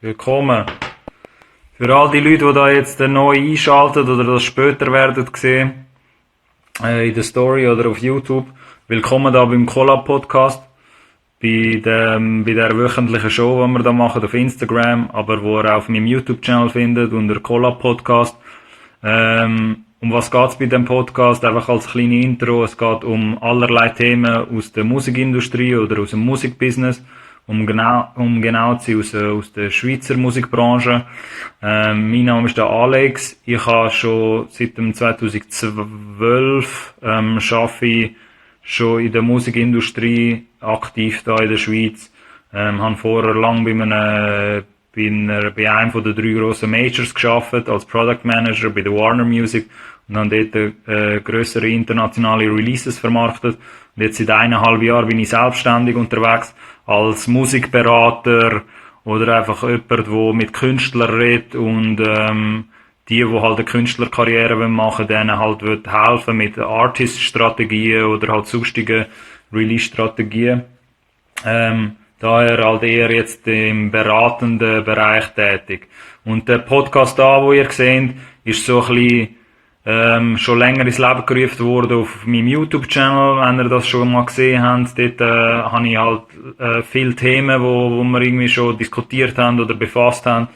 Willkommen. Für all die Leute, die da jetzt neu einschalten oder das später werden sehen, in der Story oder auf YouTube, willkommen da beim Collab Podcast, bei der wöchentlichen Show, die wir da machen auf Instagram, aber wo ihr auf meinem YouTube-Channel findet, unter Collab Podcast. Um was geht's bei dem Podcast? Einfach als kleine Intro. Es geht um allerlei Themen aus der Musikindustrie oder aus dem Musikbusiness. Um genau zu sein, aus der Schweizer Musikbranche. Mein Name ist der Alex. Ich habe schon seit dem 2012 arbeite ich schon in der Musikindustrie aktiv da in der Schweiz. Habe vorher lang bei einem der 3 grossen Majors gearbeitet, als Product Manager bei der Warner Music und habe dort grössere internationale Releases vermarktet. Und jetzt seit 1,5 Jahren bin ich selbstständig unterwegs als Musikberater oder einfach jemand, der mit Künstlern redet und die halt eine Künstlerkarriere machen wollen, denen halt helfen mit Artist-Strategien oder halt sonstigen Release-Strategien. Daher halt eher jetzt im beratenden Bereich tätig. Und der Podcast da, wo ihr seht, ist so ein bisschen schon länger ins Leben gerufen worden auf meinem YouTube-Channel, wenn ihr das schon mal gesehen habt. Dort habe ich halt viele Themen, wo wir irgendwie schon diskutiert haben oder befasst haben,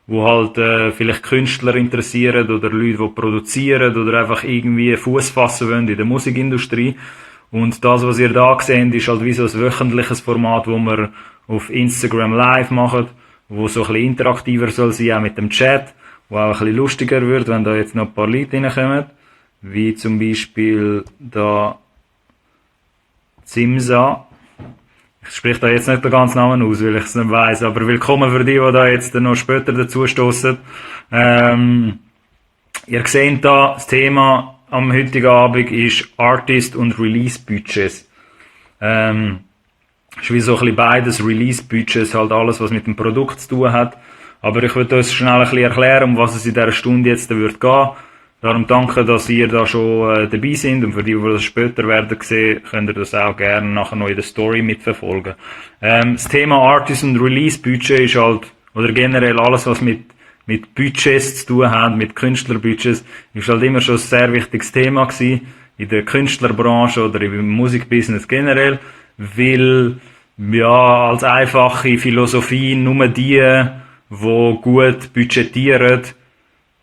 wo halt vielleicht Künstler interessieren oder Leute, die produzieren oder einfach irgendwie Fuß fassen wollen in der Musikindustrie. Und das, was ihr da seht, ist halt wie so ein wöchentliches Format, wo wir auf Instagram live machen, wo so ein bisschen interaktiver soll sein, auch mit dem Chat, wo auch ein bisschen lustiger wird, wenn da jetzt noch ein paar Leute reinkommen, wie zum Beispiel da Zimsa. Ich spreche da jetzt nicht den ganzen Namen aus, weil ich es nicht weiss, aber willkommen für die da jetzt noch später dazu stossen. Ihr seht da, das Thema am heutigen Abend ist Artist- und Release-Budgets. Ist wie so ein bisschen beides, Release-Budgets, halt alles, was mit dem Produkt zu tun hat. Aber ich würde uns schnell ein bisschen erklären, um was es in dieser Stunde jetzt wird gehen. Darum danke, dass ihr da schon dabei sind, und für die das später werden sehen, könnt ihr das auch gerne nachher noch in der Story mitverfolgen. Das Thema Artist- und Release-Budget ist halt, oder generell alles, was mit Budgets zu tun hat, mit Künstlerbudgets, ist halt immer schon ein sehr wichtiges Thema gewesen, in der Künstlerbranche oder im Musikbusiness generell, weil, ja, als einfache Philosophie nur die gut budgetieren,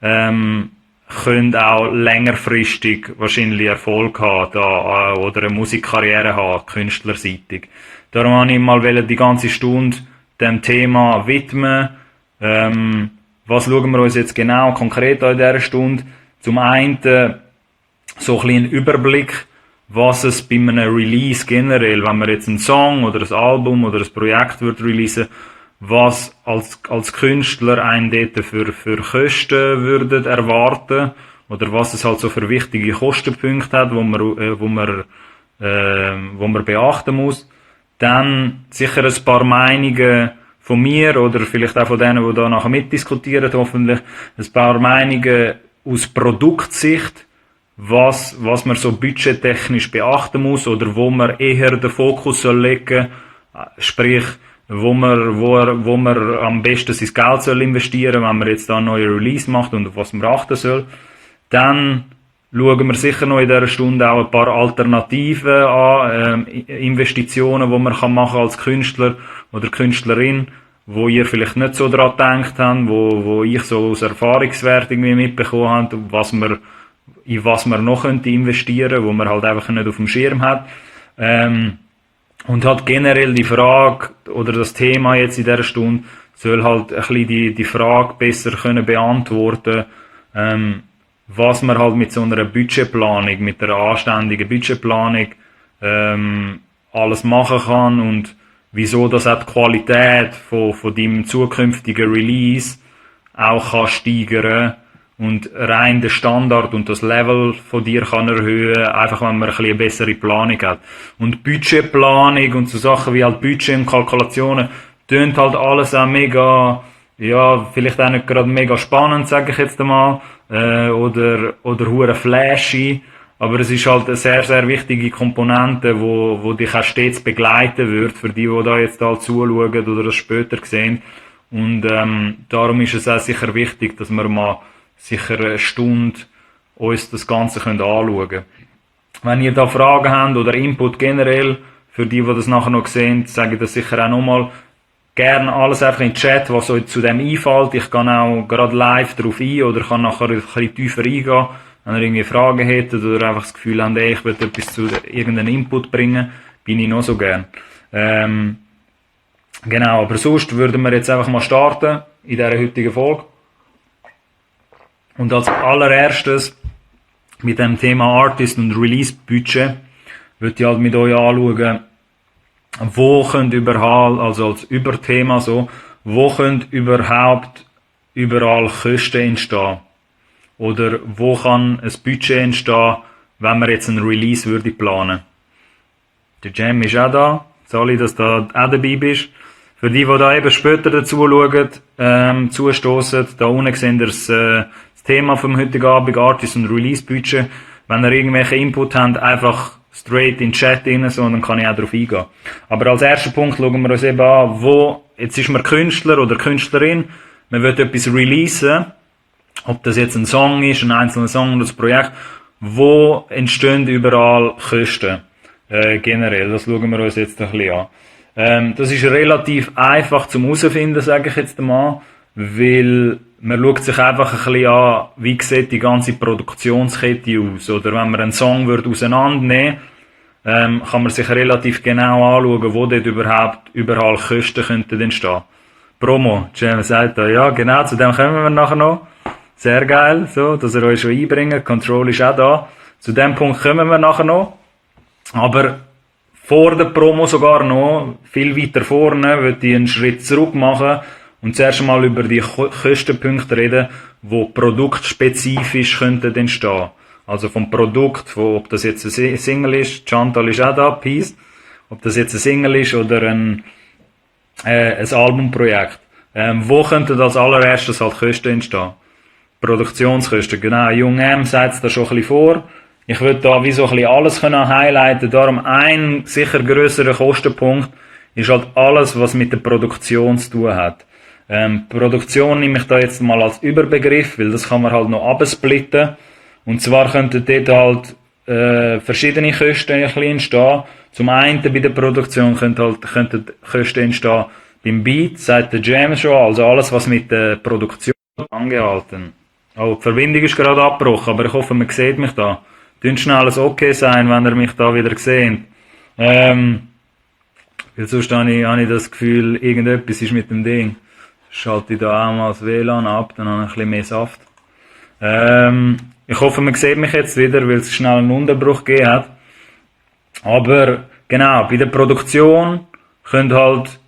können auch längerfristig wahrscheinlich Erfolg haben da, oder eine Musikkarriere haben, künstlerseitig. Darum wollte ich mal die ganze Stunde dem Thema widmen. Was schauen wir uns jetzt genau konkret an in dieser Stunde? Zum einen so ein bisschen Überblick, was es bei einem Release generell, wenn man jetzt einen Song oder ein Album oder ein Projekt wird releasen, was als Künstler einen dort für Kosten würden erwarten, oder was es halt so für wichtige Kostenpunkte hat, wo man beachten muss. Dann sicher ein paar Meinungen von mir oder vielleicht auch von denen, die da nachher mitdiskutieren, hoffentlich ein paar Meinungen aus Produktsicht, was man so budgettechnisch beachten muss oder wo man eher den Fokus legen soll, sprich, wo man am besten sein Geld soll investieren, wenn man jetzt da eine neue Release macht und auf was man achten soll. Dann schauen wir sicher noch in dieser Stunde auch ein paar Alternativen an, Investitionen, die man machen kann als Künstler oder Künstlerin, wo ihr vielleicht nicht so dran gedacht habt, wo ich so aus Erfahrungswert irgendwie mitbekommen habe, in was man noch investieren könnte, wo man halt einfach nicht auf dem Schirm hat. Und halt generell die Frage, oder das Thema jetzt in dieser Stunde, soll halt ein bisschen die Frage besser können beantworten, was man halt mit so einer Budgetplanung, mit einer anständigen Budgetplanung, alles machen kann und wieso das auch die Qualität von deinem zukünftigen Release auch kann steigern und rein den Standard und das Level von dir kann erhöhen, einfach wenn man ein bisschen eine bessere Planung hat. Und Budgetplanung und so Sachen wie halt Budget und Kalkulationen, tönt halt alles auch mega, ja, vielleicht auch nicht gerade mega spannend, sage ich jetzt einmal, oder hure flashy, aber es ist halt eine sehr, sehr wichtige Komponente, wo dich auch stets begleiten wird, für die da jetzt halt zuschauen oder das später sehen. Und darum ist es auch sicher wichtig, dass wir mal sicher eine Stunde uns das Ganze anschauen können. Wenn ihr da Fragen habt oder Input generell, für die das nachher noch sehen, sage ich das sicher auch nochmal. Gerne alles einfach in den Chat, was euch zu dem einfällt. Ich kann auch gerade live darauf ein oder kann nachher ein bisschen tiefer eingehen, wenn ihr irgendwie Fragen hättet oder einfach das Gefühl habt, ich will etwas zu irgendeinem Input bringen, bin ich noch so gern. Genau, aber sonst würden wir jetzt einfach mal starten in dieser heutigen Folge. Und als allererstes mit dem Thema Artist und Release Budget würde ich halt mit euch anschauen, wo könnt überall, also als Überthema so, wo könnt überhaupt überall Kosten entstehen? Oder wo kann ein Budget entstehen, wenn man jetzt ein Release würde planen? Der Jam ist auch da. Sali, dass du da auch dabei bist. Für die da eben später dazu schauen, zustossen, da unten sehen ihr das Thema vom heutigen Abend, Artist und Release Budget. Wenn ihr irgendwelche Input habt, einfach straight in den Chat rein, so, und dann kann ich auch darauf eingehen. Aber als erster Punkt schauen wir uns eben an, wo, jetzt ist man Künstler oder Künstlerin, man will etwas releasen, ob das jetzt ein Song ist, ein einzelner Song oder ein Projekt, wo entstehen überall Kosten, generell, das schauen wir uns jetzt ein bisschen an. Das ist relativ einfach zum herausfinden, sage ich jetzt mal, weil man schaut sich einfach ein bisschen an, wie sieht die ganze Produktionskette aus. Oder wenn man einen Song auseinandernehmen würde, kann man sich relativ genau anschauen, wo dort überall Kosten könnten entstehen. Promo, Jam sagt da, ja genau, zu dem kommen wir nachher noch. Sehr geil, so, dass ihr euch schon einbringt. Control ist auch da. Zu dem Punkt kommen wir nachher noch. Aber vor der Promo sogar noch, viel weiter vorne, würde ich einen Schritt zurück machen und zuerst einmal über die Kostenpunkte reden, die produktspezifisch könnten entstehen. Also vom Produkt, ob das jetzt ein Single ist, Chantal ist auch da, Peace, ob das jetzt ein Single ist oder ein Albumprojekt. Wo könnten als allererstes halt Kosten entstehen? Produktionskosten, genau. Jung M sagt es da schon ein bisschen vor. Ich würde da wie so ein bisschen alles highlighten. Darum ein sicher grösserer Kostenpunkt ist halt alles, was mit der Produktion zu tun hat. Produktion nehme ich da jetzt mal als Überbegriff, weil das kann man halt noch absplitten. Und zwar könnten dort halt verschiedene Kosten ein bisschen entstehen. Zum einen bei der Produktion könnten Kosten entstehen beim Beat, sagt der Jam schon, also alles, was mit der Produktion angehalten. Oh, die Verbindung ist gerade abgebrochen, aber ich hoffe, man sieht mich da. Dünn schnell alles okay sein, wenn ihr mich da wieder seht. Weil sonst habe ich das Gefühl, irgendetwas ist mit dem Ding. Schalte ich da auch mal das WLAN ab, dann habe ich ein bisschen mehr Saft. Ich hoffe, man sieht mich jetzt wieder, weil es schnell einen Unterbruch gegeben hat. Aber genau, bei der Produktion können halt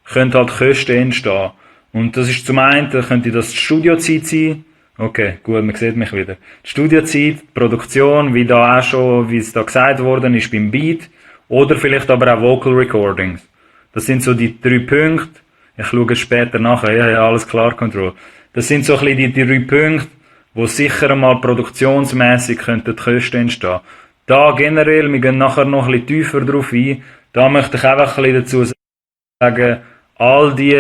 Kosten entstehen. Und das ist zum einen, könnte das Studiozeit sein. Okay, gut, man sieht mich wieder. Die Studiozeit, die Produktion, wie da auch schon, wie es da gesagt worden ist, beim Beat. Oder vielleicht aber auch Vocal Recordings. Das sind so die 3 Punkte. Ich schaue später nachher. Ja, alles klar, Control. Das sind so ein bisschen die 3 Punkte, wo sicher einmal produktionsmässig könnten die Kosten entstehen. Da generell, wir gehen nachher noch ein bisschen tiefer drauf ein. Da möchte ich einfach ein bisschen dazu sagen, all die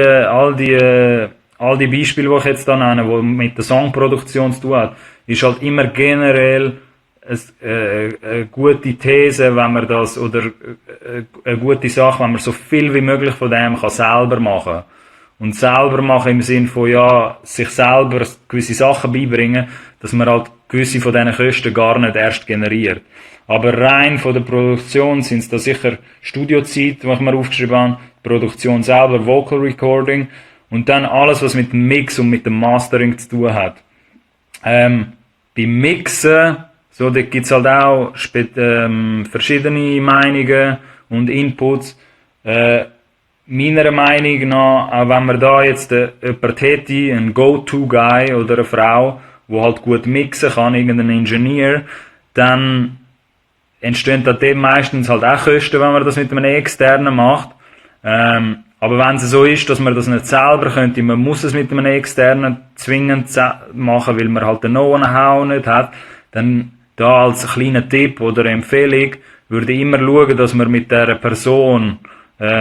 Beispiele, die ich jetzt da nenne, die mit der Songproduktion zu tun hat, ist halt immer generell eine gute These, wenn man das, oder eine gute Sache, wenn man so viel wie möglich von dem kann selber machen. Und selber machen im Sinn von, ja, sich selber gewisse Sachen beibringen, dass man halt gewisse von diesen Kosten gar nicht erst generiert. Aber rein von der Produktion sind es da sicher Studiozeit, was wir aufgeschrieben haben, Produktion selber, Vocal Recording und dann alles, was mit dem Mix und mit dem Mastering zu tun hat. Beim Mixen, so, da gibt's halt auch verschiedene Meinungen und Inputs. Meiner Meinung nach, auch wenn man da jetzt jemanden hätte, einen Go-To-Guy oder eine Frau, die halt gut mixen kann, irgendein Ingenieur, dann entstehen da dem meistens halt auch Kosten, wenn man das mit einem Externen macht. Aber wenn es so ist, dass man das nicht selber könnte, man muss es mit einem Externen zwingend machen, weil man halt den Know-how nicht hat, dann da als kleiner Tipp oder Empfehlung würde ich immer schauen, dass man mit dieser Person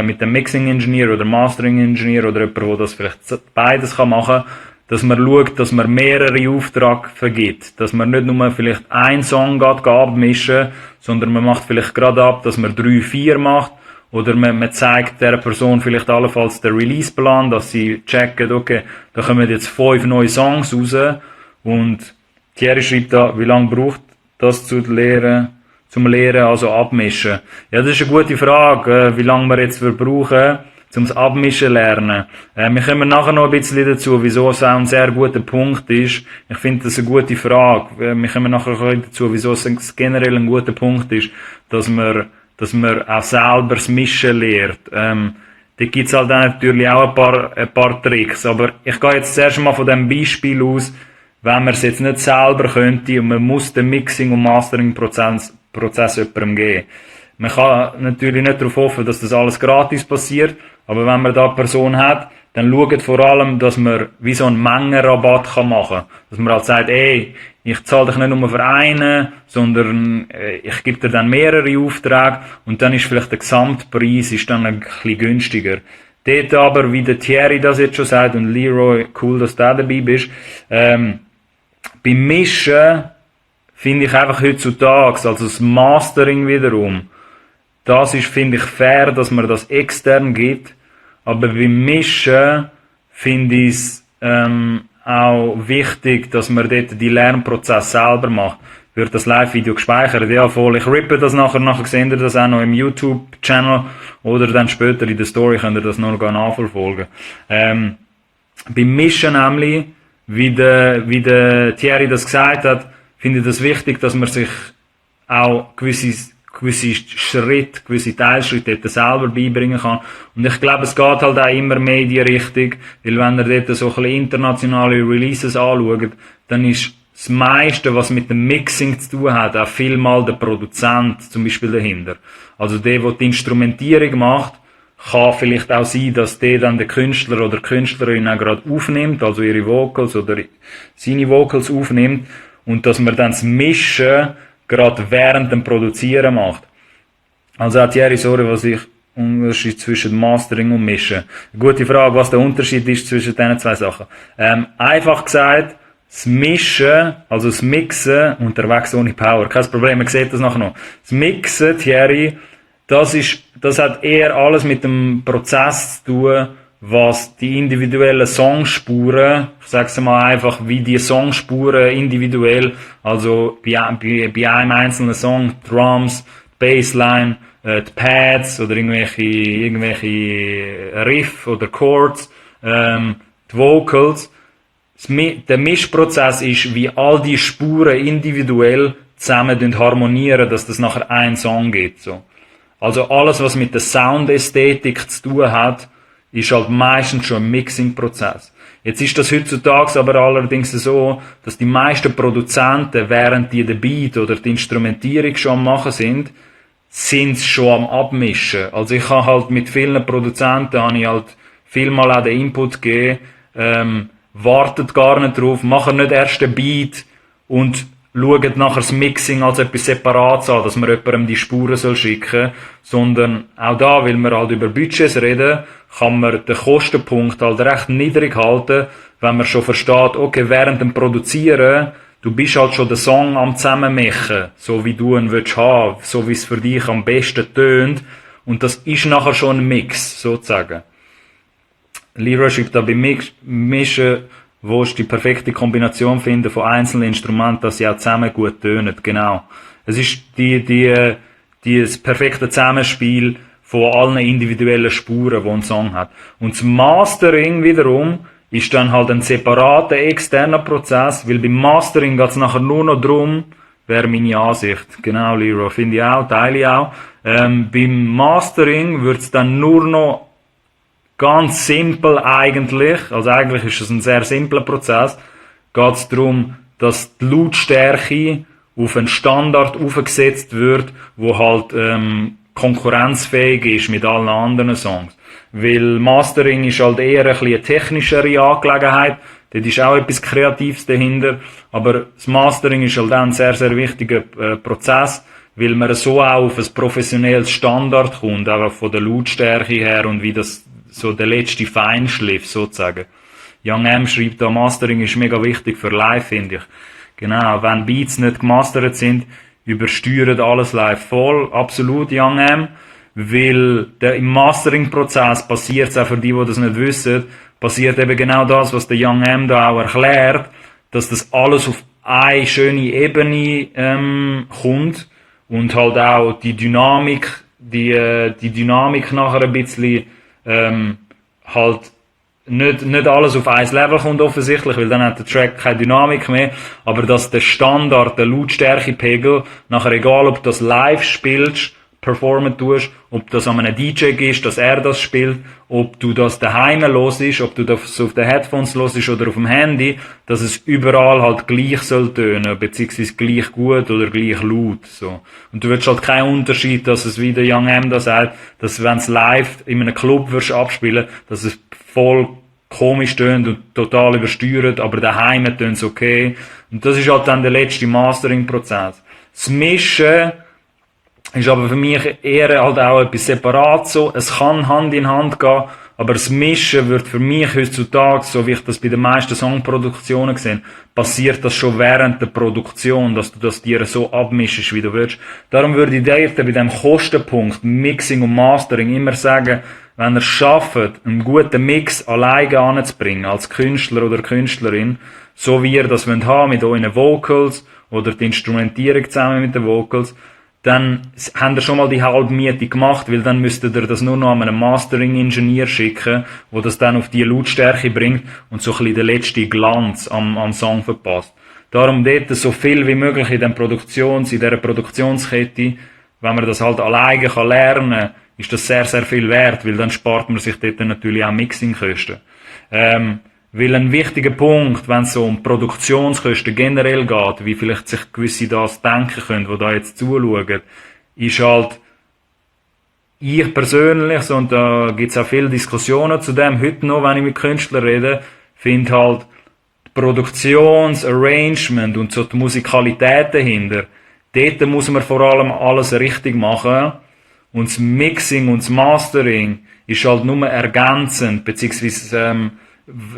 mit dem Mixing Engineer oder Mastering Engineer oder jemand, der das vielleicht beides kann machen, dass man schaut, dass man mehrere Aufträge vergibt. Dass man nicht nur vielleicht einen Song abmischen, sondern man macht vielleicht gerade ab, dass man 3, 4 macht. Oder man zeigt der Person vielleicht allenfalls den Release-Plan, dass sie checken, okay, da kommen jetzt 5 neue Songs raus. Und Thierry schreibt da, wie lange braucht das zum Lehren, also abmischen? Ja, das ist eine gute Frage, wie lange wir jetzt brauchen, um das Abmischen lernen. Wir kommen nachher noch ein bisschen dazu, wieso es auch ein sehr guter Punkt ist. Ich finde das eine gute Frage. Wir kommen nachher dazu, wieso es generell ein guter Punkt ist, dass man auch selber das Mischen lernt. Da gibt's halt dann natürlich auch ein paar Tricks. Aber ich gehe jetzt zuerst mal von dem Beispiel aus, wenn man es jetzt nicht selber könnte und man muss den Mixing- und Mastering-Prozess jemandem geben. Man kann natürlich nicht darauf hoffen, dass das alles gratis passiert, aber wenn man da eine Person hat, dann schaut vor allem, dass man wie so einen Mengenrabatt machen kann. Dass man halt sagt, ey, ich zahle dich nicht nur für einen, sondern ich gebe dir dann mehrere Aufträge und dann ist vielleicht der Gesamtpreis ist dann ein bisschen günstiger. Dort aber, wie der Thierry das jetzt schon sagt und Leroy, cool, dass du da dabei bist, beim Mischen finde ich einfach heutzutage, also das Mastering wiederum, das ist, finde ich, fair, dass man das extern gibt, aber beim Mischen finde ich es auch wichtig, dass man dort die Lernprozess selber macht. Wird das Live-Video gespeichert? Ja, voll. Ich rippe das nachher seht ihr das auch noch im YouTube-Channel oder dann später in der Story könnt ihr das noch nachverfolgen. Beim Mischen nämlich, wie der Thierry das gesagt hat, finde ich das wichtig, dass man sich auch gewisse Schritte, gewisse Teilschritte dort selber beibringen kann. Und ich glaube, es geht halt auch immer mehr in die Richtung, weil wenn ihr dort so ein bisschen internationale Releases anschaut, dann ist das meiste, was mit dem Mixing zu tun hat, auch vielmal der Produzent zum Beispiel dahinter. Also der die Instrumentierung macht, kann vielleicht auch sein, dass der dann der Künstler oder die Künstlerin auch gerade aufnimmt, also ihre Vocals oder seine Vocals aufnimmt und dass man dann das Mischen gerade während dem Produzieren macht. Also auch Thierry, sorry, was ich Unterschied zwischen Mastering und Mischen. Gute Frage, was der Unterschied ist zwischen diesen zwei Sachen. Einfach gesagt, das Mischen, also das Mixen, unterwegs ohne Power, kein Problem, man sieht das nachher noch. Das Mixen, Thierry, das hat eher alles mit dem Prozess zu tun, was die individuellen Songspuren, ich sag's mal einfach, wie die Songspuren individuell, also bei einem einzelnen Song, Drums, Bassline, die Pads oder irgendwelche Riff oder Chords, die Vocals. Der Mischprozess ist, wie all die Spuren individuell zusammen harmonieren, dass das nachher ein Song gibt, so. Also alles, was mit der Soundästhetik zu tun hat, ist halt meistens schon ein Mixing-Prozess. Jetzt ist das heutzutage aber allerdings so, dass die meisten Produzenten, während die den Beat oder die Instrumentierung schon am machen sind sie schon am Abmischen. Also ich habe halt mit vielen Produzenten, habe ich halt vielmal auch den Input gegeben, wartet gar nicht drauf, machen nicht erst den Beat und schaut nachher das Mixing als etwas Separates an, dass man jemandem die Spuren schicken soll, sondern auch da, weil wir halt über Budgets reden, kann man den Kostenpunkt halt recht niedrig halten, wenn man schon versteht, okay, während dem Produzieren, du bist halt schon den Song am Zusammenmischen, so wie du ihn willst haben, so wie es für dich am besten tönt, und das ist nachher schon ein Mix, sozusagen. Leroy schreibt da beim Mischen, wo ist die perfekte Kombination finden von einzelnen Instrumenten, dass sie auch zusammen gut tönen. Genau. Es ist das perfekte Zusammenspiel von allen individuellen Spuren, die ein Song hat. Und das Mastering wiederum ist dann halt ein separater externer Prozess, weil beim Mastering geht es nachher nur noch darum, wäre meine Ansicht. Genau, Leroy, finde ich auch, teile ich auch. Beim Mastering wird es dann nur noch ganz simpel eigentlich, also eigentlich ist es ein sehr simpler Prozess, geht es darum, dass die Lautstärke auf einen Standard aufgesetzt wird, wo halt konkurrenzfähig ist mit allen anderen Songs. Weil Mastering ist halt eher ein bisschen eine technischere Angelegenheit, dort ist auch etwas Kreatives dahinter, aber das Mastering ist halt auch ein sehr, sehr wichtiger Prozess, weil man so auch auf ein professionelles Standard kommt, auch von der Lautstärke her und wie das so der letzte Feinschliff sozusagen. Young M schreibt da, Mastering ist mega wichtig für live, finde ich. Genau, wenn Beats nicht gemastert sind, übersteuert alles live voll. Absolut, Young M. Weil im Mastering-Prozess passiert es auch für die das nicht wissen, passiert eben genau das, was der Young M da auch erklärt, dass das alles auf eine schöne Ebene kommt und halt auch die Dynamik, die Dynamik nachher ein bisschen halt nicht alles auf ein Level kommt offensichtlich, weil dann hat der Track keine Dynamik mehr, aber dass der Standard, der Lautstärkepegel, nachher egal ob du das live spielst, performen tust, ob das an einem DJ ist, dass er das spielt, ob du das daheim hörst, ob du das auf den Headphones hörst oder auf dem Handy, dass es überall halt gleich soll tönen, beziehungsweise gleich gut oder gleich laut, so. Und du willst halt keinen Unterschied, dass es wie der Young M da sagt, dass wenn es live in einem Club wirst abspielen, dass es voll komisch tönt und total übersteuert, aber daheim tönt es okay. Und das ist halt dann der letzte Mastering-Prozess. Das Mischen ist aber für mich eher halt auch etwas separat so. Es kann Hand in Hand gehen, aber das Mischen wird für mich heutzutage, so wie ich das bei den meisten Songproduktionen sehe, passiert das schon während der Produktion, dass du das dir so abmischst, wie du willst. Darum würde ich dir bei dem Kostenpunkt Mixing und Mastering immer sagen, wenn ihr es schafft, einen guten Mix alleine anzubringen, als Künstler oder Künstlerin, so wie ihr das haben wollt, mit euren Vocals oder die Instrumentierung zusammen mit den Vocals, dann habt ihr schon mal die halbe Miete gemacht, weil dann müsstet ihr das nur noch an einen Mastering-Ingenieur schicken, der das dann auf die Lautstärke bringt und so ein bisschen den letzten Glanz am Song verpasst. Darum dort so viel wie möglich in dieser Produktionskette, wenn man das halt alleine lernen kann, ist das sehr, sehr viel wert, weil dann spart man sich dort natürlich auch Mixingkosten. Weil ein wichtiger Punkt, wenn es so um Produktionskosten generell geht, wie vielleicht sich gewisse das denken können, die da jetzt zuschauen, ist halt, ich persönlich, so, und da gibt's auch viele Diskussionen zu dem, heute noch, wenn ich mit Künstlern rede, finde halt, die Produktions-, Arrangement und so die Musikalität dahinter, dort muss man vor allem alles richtig machen, und das Mixing und das Mastering ist halt nur ergänzend, beziehungsweise,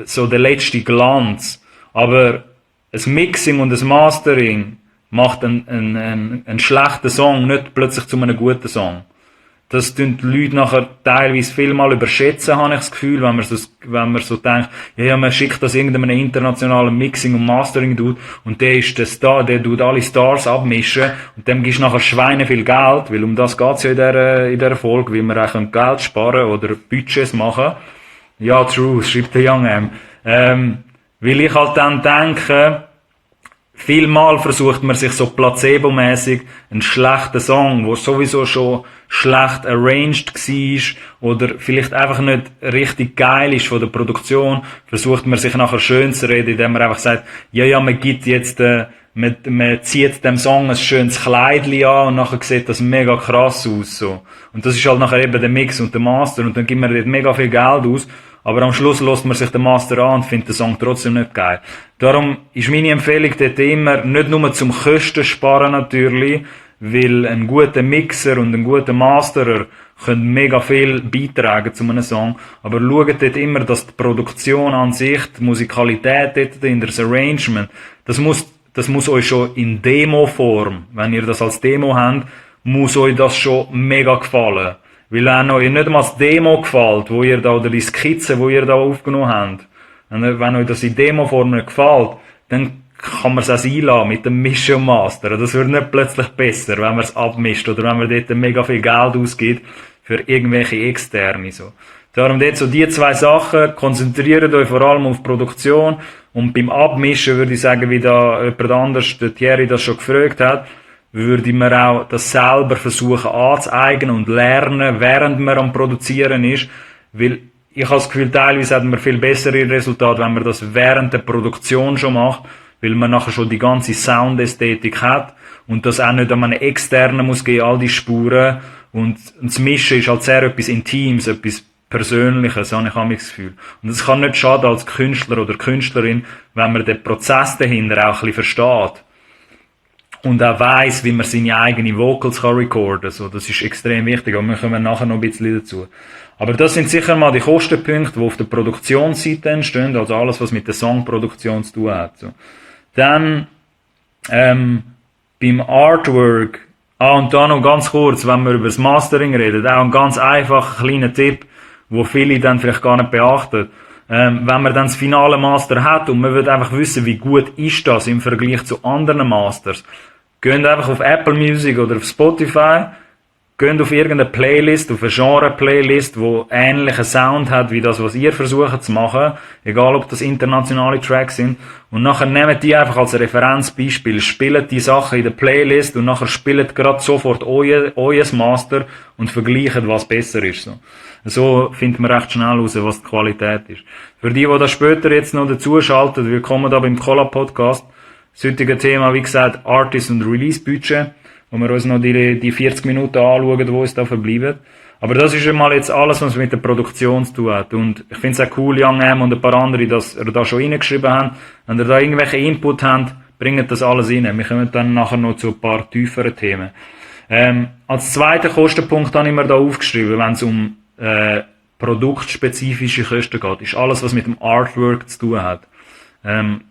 so der letzte Glanz. Aber ein Mixing und ein Mastering macht einen schlechten Song nicht plötzlich zu einem guten Song. Das tun die Leute nachher teilweise viel mal überschätzen, habe ich das Gefühl, wenn man so denkt, ja, man schickt das irgendeinem internationalen Mixing und Mastering Dude und der ist der Star, der tut alle Stars abmischen und dem gibst nachher Schweine viel Geld, weil um das geht's ja in dieser Folge, wie man auch Geld sparen oder Budgets machen. Ja, true, schreibt der Young M. Weil ich halt dann denke, vielmal versucht man sich so placebo-mäßig einen schlechten Song, der sowieso schon schlecht arranged war oder vielleicht einfach nicht richtig geil ist von der Produktion, versucht man sich nachher schön zu reden, indem man einfach sagt, ja, man gibt jetzt, man zieht dem Song ein schönes Kleidli an und nachher sieht das mega krass aus, so. Und das ist halt nachher eben der Mix und der Master und dann gibt man dort mega viel Geld aus. Aber am Schluss lässt man sich den Master an und findet den Song trotzdem nicht geil. Darum ist meine Empfehlung dort immer, nicht nur zum Kosten sparen natürlich, weil ein guter Mixer und ein guter Masterer können mega viel beitragen zu einem Song, aber schaut dort immer, dass die Produktion an sich, die Musikalität dort, das Arrangement, das muss euch schon in Demo-Form, wenn ihr das als Demo habt, muss euch das schon mega gefallen. Weil wenn euch nicht mal das Demo gefällt, wo ihr da, oder die Skizze, wo ihr da aufgenommen habt, wenn euch das in Demo-Form nicht gefällt, dann kann man es auch einlassen mit dem Mischen und Master. Das wird nicht plötzlich besser, wenn man es abmischt oder wenn man dort mega viel Geld ausgibt für irgendwelche Externe, so. Darum dort so die zwei Sachen, konzentriert euch vor allem auf Produktion und beim Abmischen würde ich sagen, wie da jemand anders, der Thierry das schon gefragt hat, würde man auch das selber versuchen anzueignen und lernen, während man am Produzieren ist, weil ich habe das Gefühl, teilweise hat man viel bessere Resultate, wenn man das während der Produktion schon macht, weil man nachher schon die ganze Soundästhetik hat und das auch nicht an einen externen muss gehen, all die Spuren und das Mischen ist halt sehr etwas Intimes, etwas Persönliches, habe ich das Gefühl. Und es kann nicht schaden als Künstler oder Künstlerin, wenn man den Prozess dahinter auch ein bisschen versteht. und auch weiss, wie man seine eigenen Vocals kann recorden. So, das ist extrem wichtig, aber wir kommen nachher noch ein bisschen dazu. Aber das sind sicher mal die Kostenpunkte, die auf der Produktionsseite entstehen, also alles, was mit der Songproduktion zu tun hat. So. Dann beim Artwork, und da noch ganz kurz, wenn wir über das Mastering reden, auch ein ganz einfacher kleiner Tipp, wo viele dann vielleicht gar nicht beachten. Wenn man dann das finale Master hat und man will einfach wissen, wie gut ist das im Vergleich zu anderen Masters, geht einfach auf Apple Music oder auf Spotify, geht auf irgendeine Playlist, auf eine Genre-Playlist, die ähnlichen Sound hat, wie das, was ihr versucht zu machen, egal ob das internationale Tracks sind, und nachher nehmt die einfach als Referenzbeispiel, spielt die Sachen in der Playlist und nachher spielt gerade sofort euer Master und vergleicht, was besser ist. So findet man recht schnell raus, was die Qualität ist. Für die das später jetzt noch dazuschalten, willkommen da beim Collab-Podcast. Das heutige Thema, wie gesagt, Artist- und Release-Budget, wo wir uns noch die 40 Minuten anschauen, die uns da verbleiben. Aber das ist einmal jetzt alles, was mit der Produktion zu tun hat. Und ich finde es auch cool, Young M und ein paar andere, dass ihr da schon reingeschrieben habt. Wenn ihr da irgendwelche Input habt, bringt das alles rein. Wir kommen dann nachher noch zu ein paar tieferen Themen. Als zweiten Kostenpunkt habe ich mir da aufgeschrieben, wenn es um produktspezifische Kosten geht, ist alles, was mit dem Artwork zu tun hat.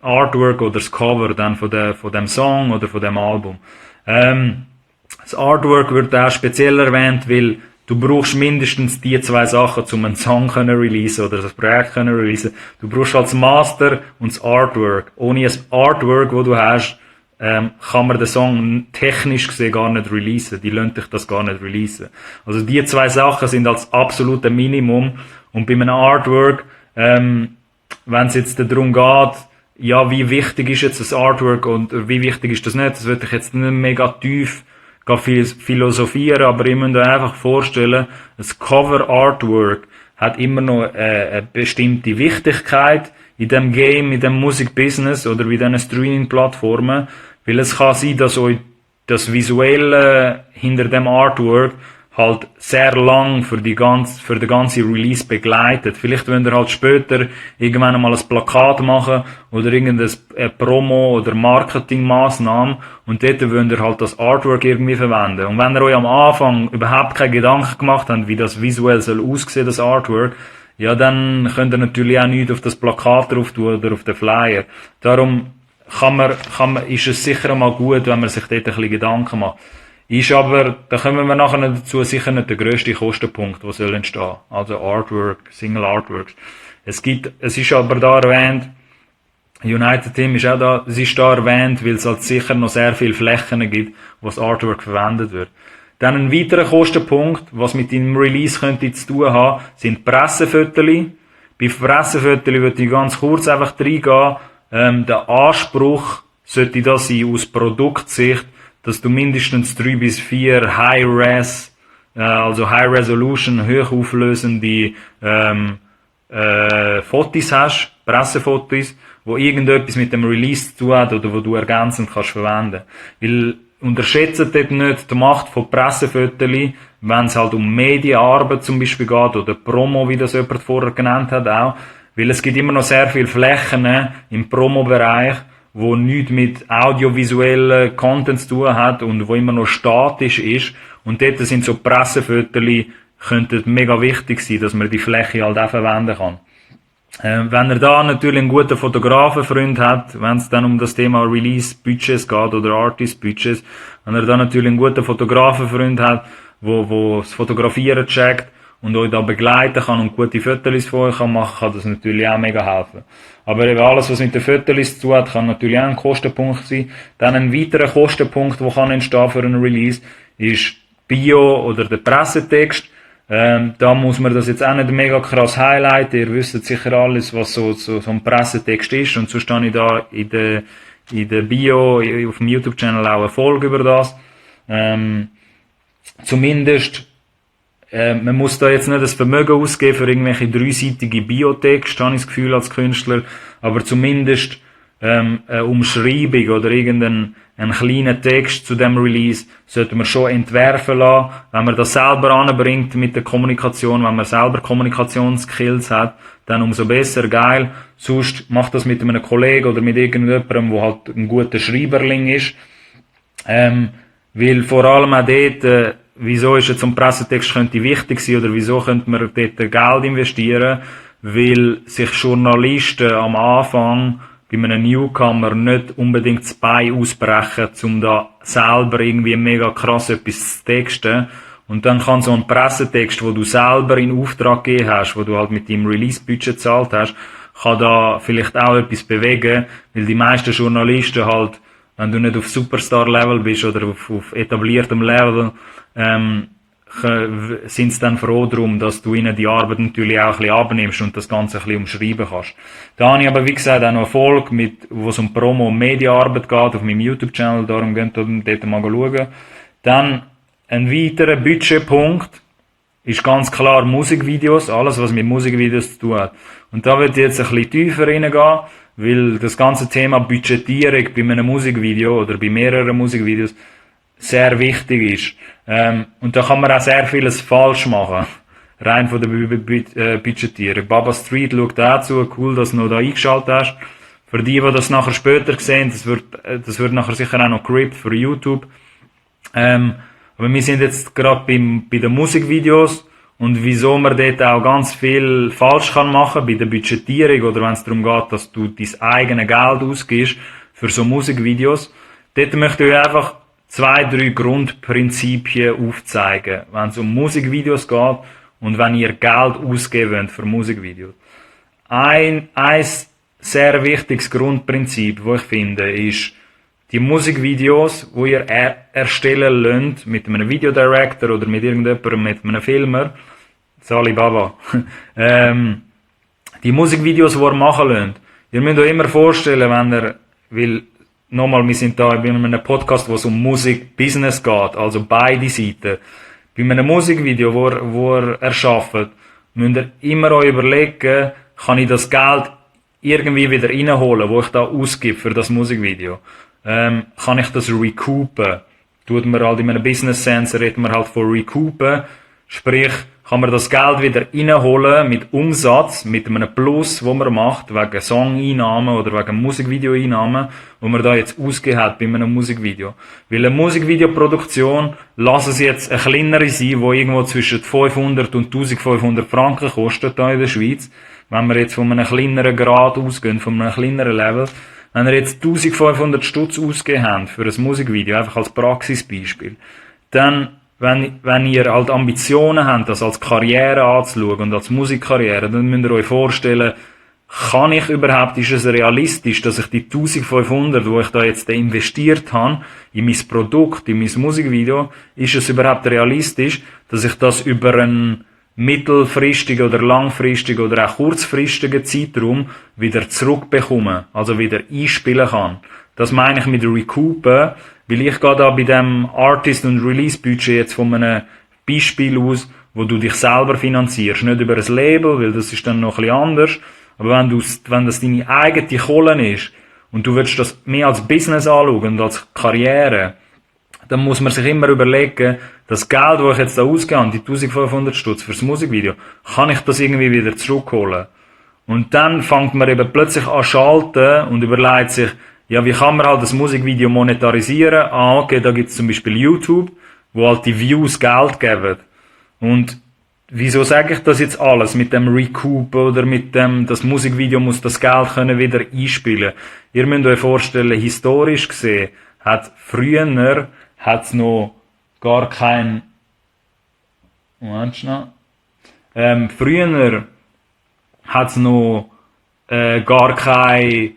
Artwork oder das Cover dann von dem Song oder von dem Album. Das Artwork wird auch speziell erwähnt, weil du brauchst mindestens die zwei Sachen, um einen Song können releasen oder das Projekt können releasen. Du brauchst halt das Master und das Artwork. Ohne ein Artwork, das du hast, kann man den Song technisch gesehen gar nicht releasen. Die lassen dich das gar nicht releasen. Also die zwei Sachen sind als absolute Minimum. Und bei einem Artwork, wenn es jetzt darum geht, ja, wie wichtig ist jetzt das Artwork und wie wichtig ist das nicht, das würde ich jetzt nicht mega tief philosophieren, aber ich muss mir einfach vorstellen, das Cover Artwork hat immer noch eine bestimmte Wichtigkeit in dem Game, in dem Musikbusiness oder wie diesen Streaming-Plattformen, weil es kann sein, dass euch das Visuelle hinter dem Artwork halt sehr lang für den ganzen Release begleitet. Vielleicht wollt ihr halt später irgendwann einmal ein Plakat machen oder irgendeine Promo- oder Marketingmaßnahme und dort wollt ihr halt das Artwork irgendwie verwenden. Und wenn ihr euch am Anfang überhaupt keine Gedanken gemacht habt, wie das visuell soll aussehen, das Artwork, ja, dann könnt ihr natürlich auch nichts auf das Plakat drauf tun oder auf den Flyer. Darum ist es sicher mal gut, wenn man sich dort ein bisschen Gedanken macht. Ist aber, da kommen wir nachher dazu, sicher nicht der grösste Kostenpunkt, der soll entstehen. Also Artwork, Single Artworks. Es ist aber da erwähnt, United Team ist auch da, es ist da erwähnt, weil es halt sicher noch sehr viele Flächen gibt, wo das Artwork verwendet wird. Dann ein weiterer Kostenpunkt, was mit dem Release könnte zu tun haben, sind Pressefotos. Bei Pressefotos würde ich ganz kurz einfach reingehen. Der Anspruch sollte das sein aus Produktsicht, dass du mindestens 3 bis 4 High-Res, also High-Resolution, hochauflösende Fotos hast, Pressefotos, wo irgendetwas mit dem Release zu tun hat oder wo du ergänzend kannst verwenden. Weil unterschätzt dort nicht die Macht von Pressefotos, wenn es halt um Medienarbeit zum Beispiel geht oder Promo, wie das jemand vorher genannt hat auch. Weil es gibt immer noch sehr viele Flächen im Promo-Bereich, wo nichts mit audiovisuellen Content zu tun hat und wo immer noch statisch ist. Und dort sind so Pressefotos, könnten mega wichtig sein, dass man die Fläche halt auch verwenden kann. Wenn ihr da natürlich einen guten Fotografenfreund habt, wenn es dann um das Thema Release-Budgets geht oder Artist-Budgets, wenn ihr da natürlich einen guten Fotografenfreund habt, wo das Fotografieren checkt und euch da begleiten kann und gute Fotos von euch machen kann, kann das natürlich auch mega helfen. Aber eben alles, was mit den Fotos zu tun hat, kann natürlich auch ein Kostenpunkt sein. Dann ein weiterer Kostenpunkt, der kann entstehen für einen Release, ist Bio oder der Pressetext. Da muss man das jetzt auch nicht mega krass highlighten. Ihr wisst sicher alles, was so ein Pressetext ist. Und sonst habe ich da in der Bio auf dem YouTube-Channel auch eine Folge über das. Zumindest, man muss da jetzt nicht das Vermögen ausgeben für irgendwelche dreiseitige Biotexte, habe ich das Gefühl als Künstler. Aber zumindest eine Umschreibung oder irgendeinen kleinen Text zu dem Release sollte man schon entwerfen lassen. Wenn man das selber anbringt mit der Kommunikation, wenn man selber Kommunikationsskills hat, dann umso besser, geil. Sonst macht das mit einem Kollegen oder mit irgendjemandem, der halt ein guter Schreiberling ist. Weil vor allem auch dort, wieso ist jetzt so ein Pressetext könnte wichtig sein oder wieso könnte man dort Geld investieren, weil sich Journalisten am Anfang bei einem Newcomer nicht unbedingt das Bein ausbrechen, um da selber irgendwie mega krass etwas zu texten. Und dann kann so ein Pressetext, wo du selber in Auftrag gegeben hast, wo du halt mit deinem Release-Budget gezahlt hast, kann da vielleicht auch etwas bewegen, weil die meisten Journalisten halt, wenn du nicht auf Superstar-Level bist oder auf etabliertem Level, sind sie dann froh darum, dass du ihnen die Arbeit natürlich auch ein bisschen abnimmst und das Ganze ein bisschen umschreiben kannst. Da habe ich aber, wie gesagt, auch noch Erfolg, wo es um Promo- und Mediaarbeit geht, auf meinem YouTube-Channel, darum könnt ihr dort mal schauen. Dann ein weiterer Budgetpunkt ist ganz klar Musikvideos, alles was mit Musikvideos zu tun hat. Und da wird jetzt ein bisschen tiefer reingehen, weil das ganze Thema Budgetierung bei einem Musikvideo oder bei mehreren Musikvideos sehr wichtig ist. Und da kann man auch sehr vieles falsch machen. Rein von der Budgetierung. Baba Street schaut dazu, cool, dass du noch da eingeschaltet hast. Für die das nachher später sehen, das wird nachher sicher auch noch gerippt für YouTube. Aber wir sind jetzt gerade bei den Musikvideos und wieso man dort auch ganz viel falsch kann machen bei der Budgetierung oder wenn es darum geht, dass du dein eigenes Geld ausgibst für so Musikvideos. Dort möchte ich einfach 2, 3 Grundprinzipien aufzeigen, wenn es um Musikvideos geht und wenn ihr Geld ausgeben wollt für Musikvideos. Ein sehr wichtiges Grundprinzip, das ich finde, ist, die Musikvideos, die ihr erstellen lasst, mit einem Videodirector oder mit irgendjemandem, mit einem Filmer, Sali Baba, die Musikvideos, die ihr machen lasst, ihr müsst euch immer vorstellen, weil nochmal, wir sind da bei einem Podcast, wo es um Musik-Business geht, also beide Seiten. Bei einem Musikvideo, wo ihr erschafft, müsst ihr immer euch überlegen, kann ich das Geld irgendwie wieder reinholen, wo ich da ausgebe für das Musikvideo. Kann ich das recoupen? Tut man halt in einem Business Sense, redet man halt von recoupen. Sprich, kann man das Geld wieder reinholen mit Umsatz, mit einem Plus, wo man macht, wegen Song-Einnahmen oder wegen Musikvideo-Einnahmen, wo man da jetzt ausgegeben hat bei einem Musikvideo. Weil eine Musikvideoproduktion, lassen sie jetzt eine kleinere sein, die irgendwo zwischen 500 und 1500 Franken kostet, hier in der Schweiz. Wenn wir jetzt von einem kleineren Grad ausgehen, von einem kleineren Level, wenn ihr jetzt 1500 Stutz ausgegeben habt für ein Musikvideo, einfach als Praxisbeispiel, dann, wenn ihr halt Ambitionen habt, das als Karriere anzuschauen und als Musikkarriere, dann müsst ihr euch vorstellen, kann ich überhaupt, ist es realistisch, dass ich die 1500, wo ich da jetzt investiert habe, in mein Produkt, in mein Musikvideo, ist es überhaupt realistisch, dass ich das über einen mittelfristigen oder langfristigen oder auch kurzfristigen Zeitraum wieder zurückbekommen, also wieder einspielen kann. Das meine ich mit Recoupen, weil ich gehe da bei dem Artist- und Release-Budget jetzt von einem Beispiel aus, wo du dich selber finanzierst, nicht über ein Label, weil das ist dann noch ein bisschen anders, aber wenn das deine eigene Kohle ist und du willst das mehr als Business anschauen und als Karriere, dann muss man sich immer überlegen, das Geld, das ich jetzt da ausgebe, die 1500 Stutz fürs Musikvideo, kann ich das irgendwie wieder zurückholen? Und dann fängt man eben plötzlich an schalten und überlegt sich, ja, wie kann man halt das Musikvideo monetarisieren? Ah, okay, da gibt's zum Beispiel YouTube, wo halt die Views Geld geben. Und wieso sage ich das jetzt alles mit dem Recoup oder mit dem, das Musikvideo muss das Geld können wieder einspielen? Ihr müsst euch vorstellen, historisch gesehen, hat's noch gar kein, früher hat's noch gar kein,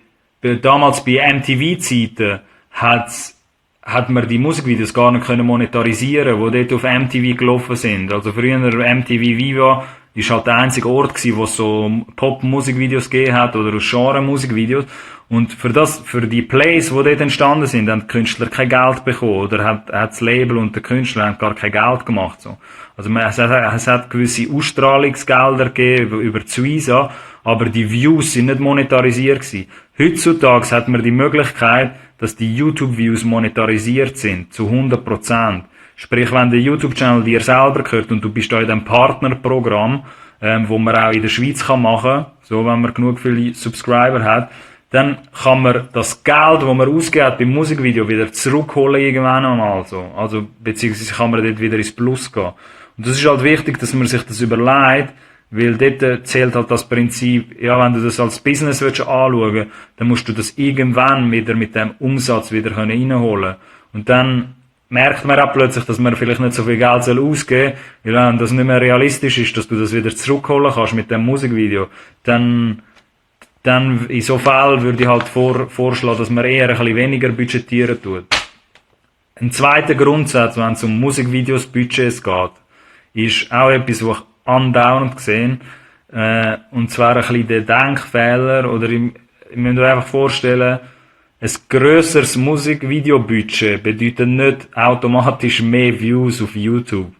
damals bei MTV-Zeiten hat man die Musikvideos gar nicht können monetarisieren, wo dort auf MTV gelaufen sind. Also früher MTV Viva ist halt der einzige Ort gewesen, wo es so Pop-Musikvideos gegeben hat oder aus Genre-Musikvideos. Und für die Plays, die dort entstanden sind, haben die Künstler kein Geld bekommen oder hat das Label und der Künstler haben gar kein Geld gemacht. So. Also es hat gewisse Ausstrahlungsgelder gegeben über die Suiza, aber die Views sind nicht monetarisiert gewesen. Heutzutage hat man die Möglichkeit, dass die YouTube-Views monetarisiert sind, zu 100%. Sprich, wenn der YouTube-Channel dir selber gehört und du bist da in dem Partnerprogramm, wo man auch in der Schweiz machen kann, so wenn man genug viele Subscriber hat, dann kann man das Geld, das man ausgibt beim Musikvideo, wieder zurückholen irgendwann einmal so. Also, beziehungsweise kann man dort wieder ins Plus gehen. Und das ist halt wichtig, dass man sich das überlegt, weil dort zählt halt das Prinzip, ja, wenn du das als Business willst anschauen, dann musst du das irgendwann wieder mit dem Umsatz wieder reinholen. Und dann merkt man auch plötzlich, dass man vielleicht nicht so viel Geld ausgeben soll, weil wenn das nicht mehr realistisch ist, dass du das wieder zurückholen kannst mit dem Musikvideo, dann in so Fällen würde ich halt vorschlagen, dass man eher ein bisschen weniger budgetieren tut. Ein zweiter Grundsatz, wenn es um Musikvideos, Budgets geht, ist auch etwas, was ich andauernd sehe, und zwar ein bisschen der Denkfehler, oder ich müsst euch einfach vorstellen, ein grösseres Musikvideobudget bedeutet nicht automatisch mehr Views auf YouTube.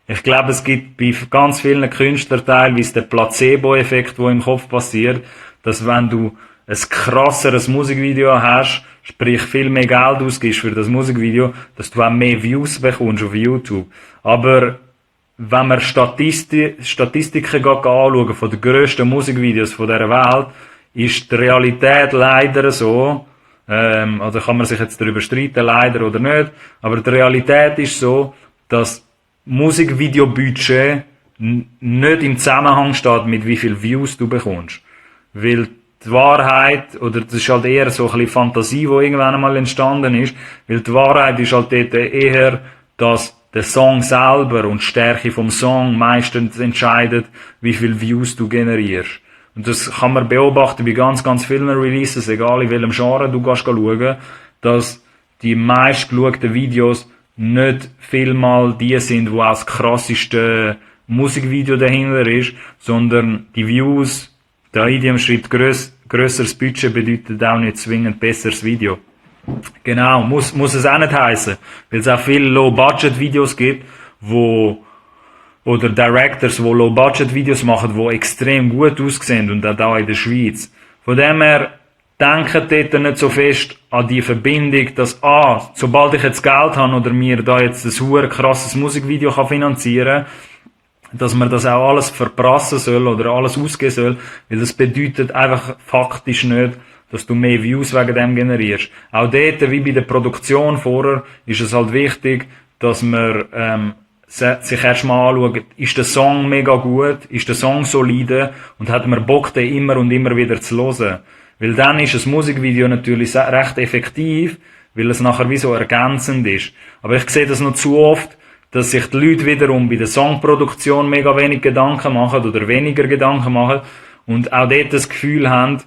Ich glaube, es gibt bei ganz vielen Künstlern teilweise den Placebo-Effekt, der im Kopf passiert, dass wenn du ein krasseres Musikvideo hast, sprich viel mehr Geld ausgibst für das Musikvideo, dass du auch mehr Views bekommst auf YouTube. Aber wenn man Statistiken anschauen von den grössten Musikvideos von dieser Welt, ist die Realität leider so, also kann man sich jetzt darüber streiten, leider oder nicht, aber die Realität ist so, dass Musikvideobudget nicht im Zusammenhang steht, mit wie viel Views du bekommst. Weil die Wahrheit, oder das ist halt eher so ein bisschen Fantasie, die irgendwann einmal entstanden ist, weil die Wahrheit ist halt dort eher, dass der Song selber und die Stärke vom Song meistens entscheidet, wie viel Views du generierst. Und das kann man beobachten bei ganz, ganz vielen Releases, egal in welchem Genre du gehst schauen, dass die meistgeschauten Videos nicht vielmal die sind, wo auch das krasseste Musikvideo dahinter ist, sondern die Views. Der Idiom schreibt, grösseres Budget bedeutet auch nicht zwingend besseres Video. Genau, muss es auch nicht heissen, weil es auch viele Low-Budget-Videos gibt, oder Directors, die Low-Budget-Videos machen, die extrem gut aussehen, und auch da in der Schweiz. Von dem her, denkt dort nicht so fest an die Verbindung, dass, sobald ich jetzt Geld habe oder mir da jetzt ein super krasses Musikvideo finanzieren kann, dass man das auch alles verprassen soll oder alles ausgeben soll, weil das bedeutet einfach faktisch nicht, dass du mehr Views wegen dem generierst. Auch dort, wie bei der Produktion vorher, ist es halt wichtig, dass man sich erstmal anschaut, ist der Song mega gut, ist der Song solide und hat man Bock, den immer und immer wieder zu hören. Weil dann ist ein Musikvideo natürlich recht effektiv, weil es nachher wie so ergänzend ist. Aber ich sehe das noch zu oft, dass sich die Leute wiederum bei der Songproduktion mega wenig Gedanken machen oder weniger Gedanken machen und auch dort das Gefühl haben,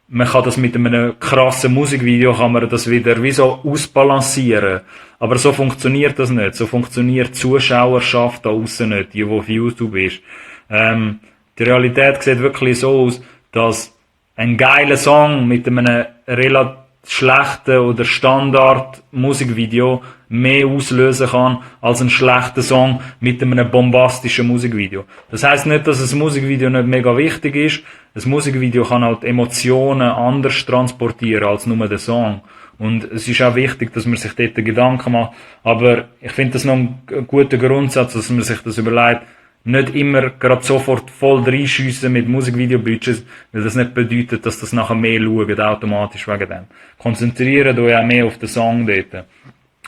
man kann das mit einem krassen Musikvideo kann man das wieder wie so ausbalancieren. Aber so funktioniert das nicht. So funktioniert die Zuschauerschaft da aussen nicht, die auf YouTube ist. Die Realität sieht wirklich so aus, dass ein geiler Song mit einem relativ schlechten oder Standard Musikvideo mehr auslösen kann als ein schlechter Song mit einem bombastischen Musikvideo. Das heisst nicht, dass ein Musikvideo nicht mega wichtig ist. Ein Musikvideo kann halt Emotionen anders transportieren als nur der Song. Und es ist auch wichtig, dass man sich dort Gedanken macht. Aber ich finde das noch ein guter Grundsatz, dass man sich das überlegt, nicht immer gerade sofort voll reinschiessen mit Musikvideo-Budgets, weil das nicht bedeutet, dass das nachher mehr schaut, automatisch wegen dem. Konzentriert euch auch mehr auf den Song dort.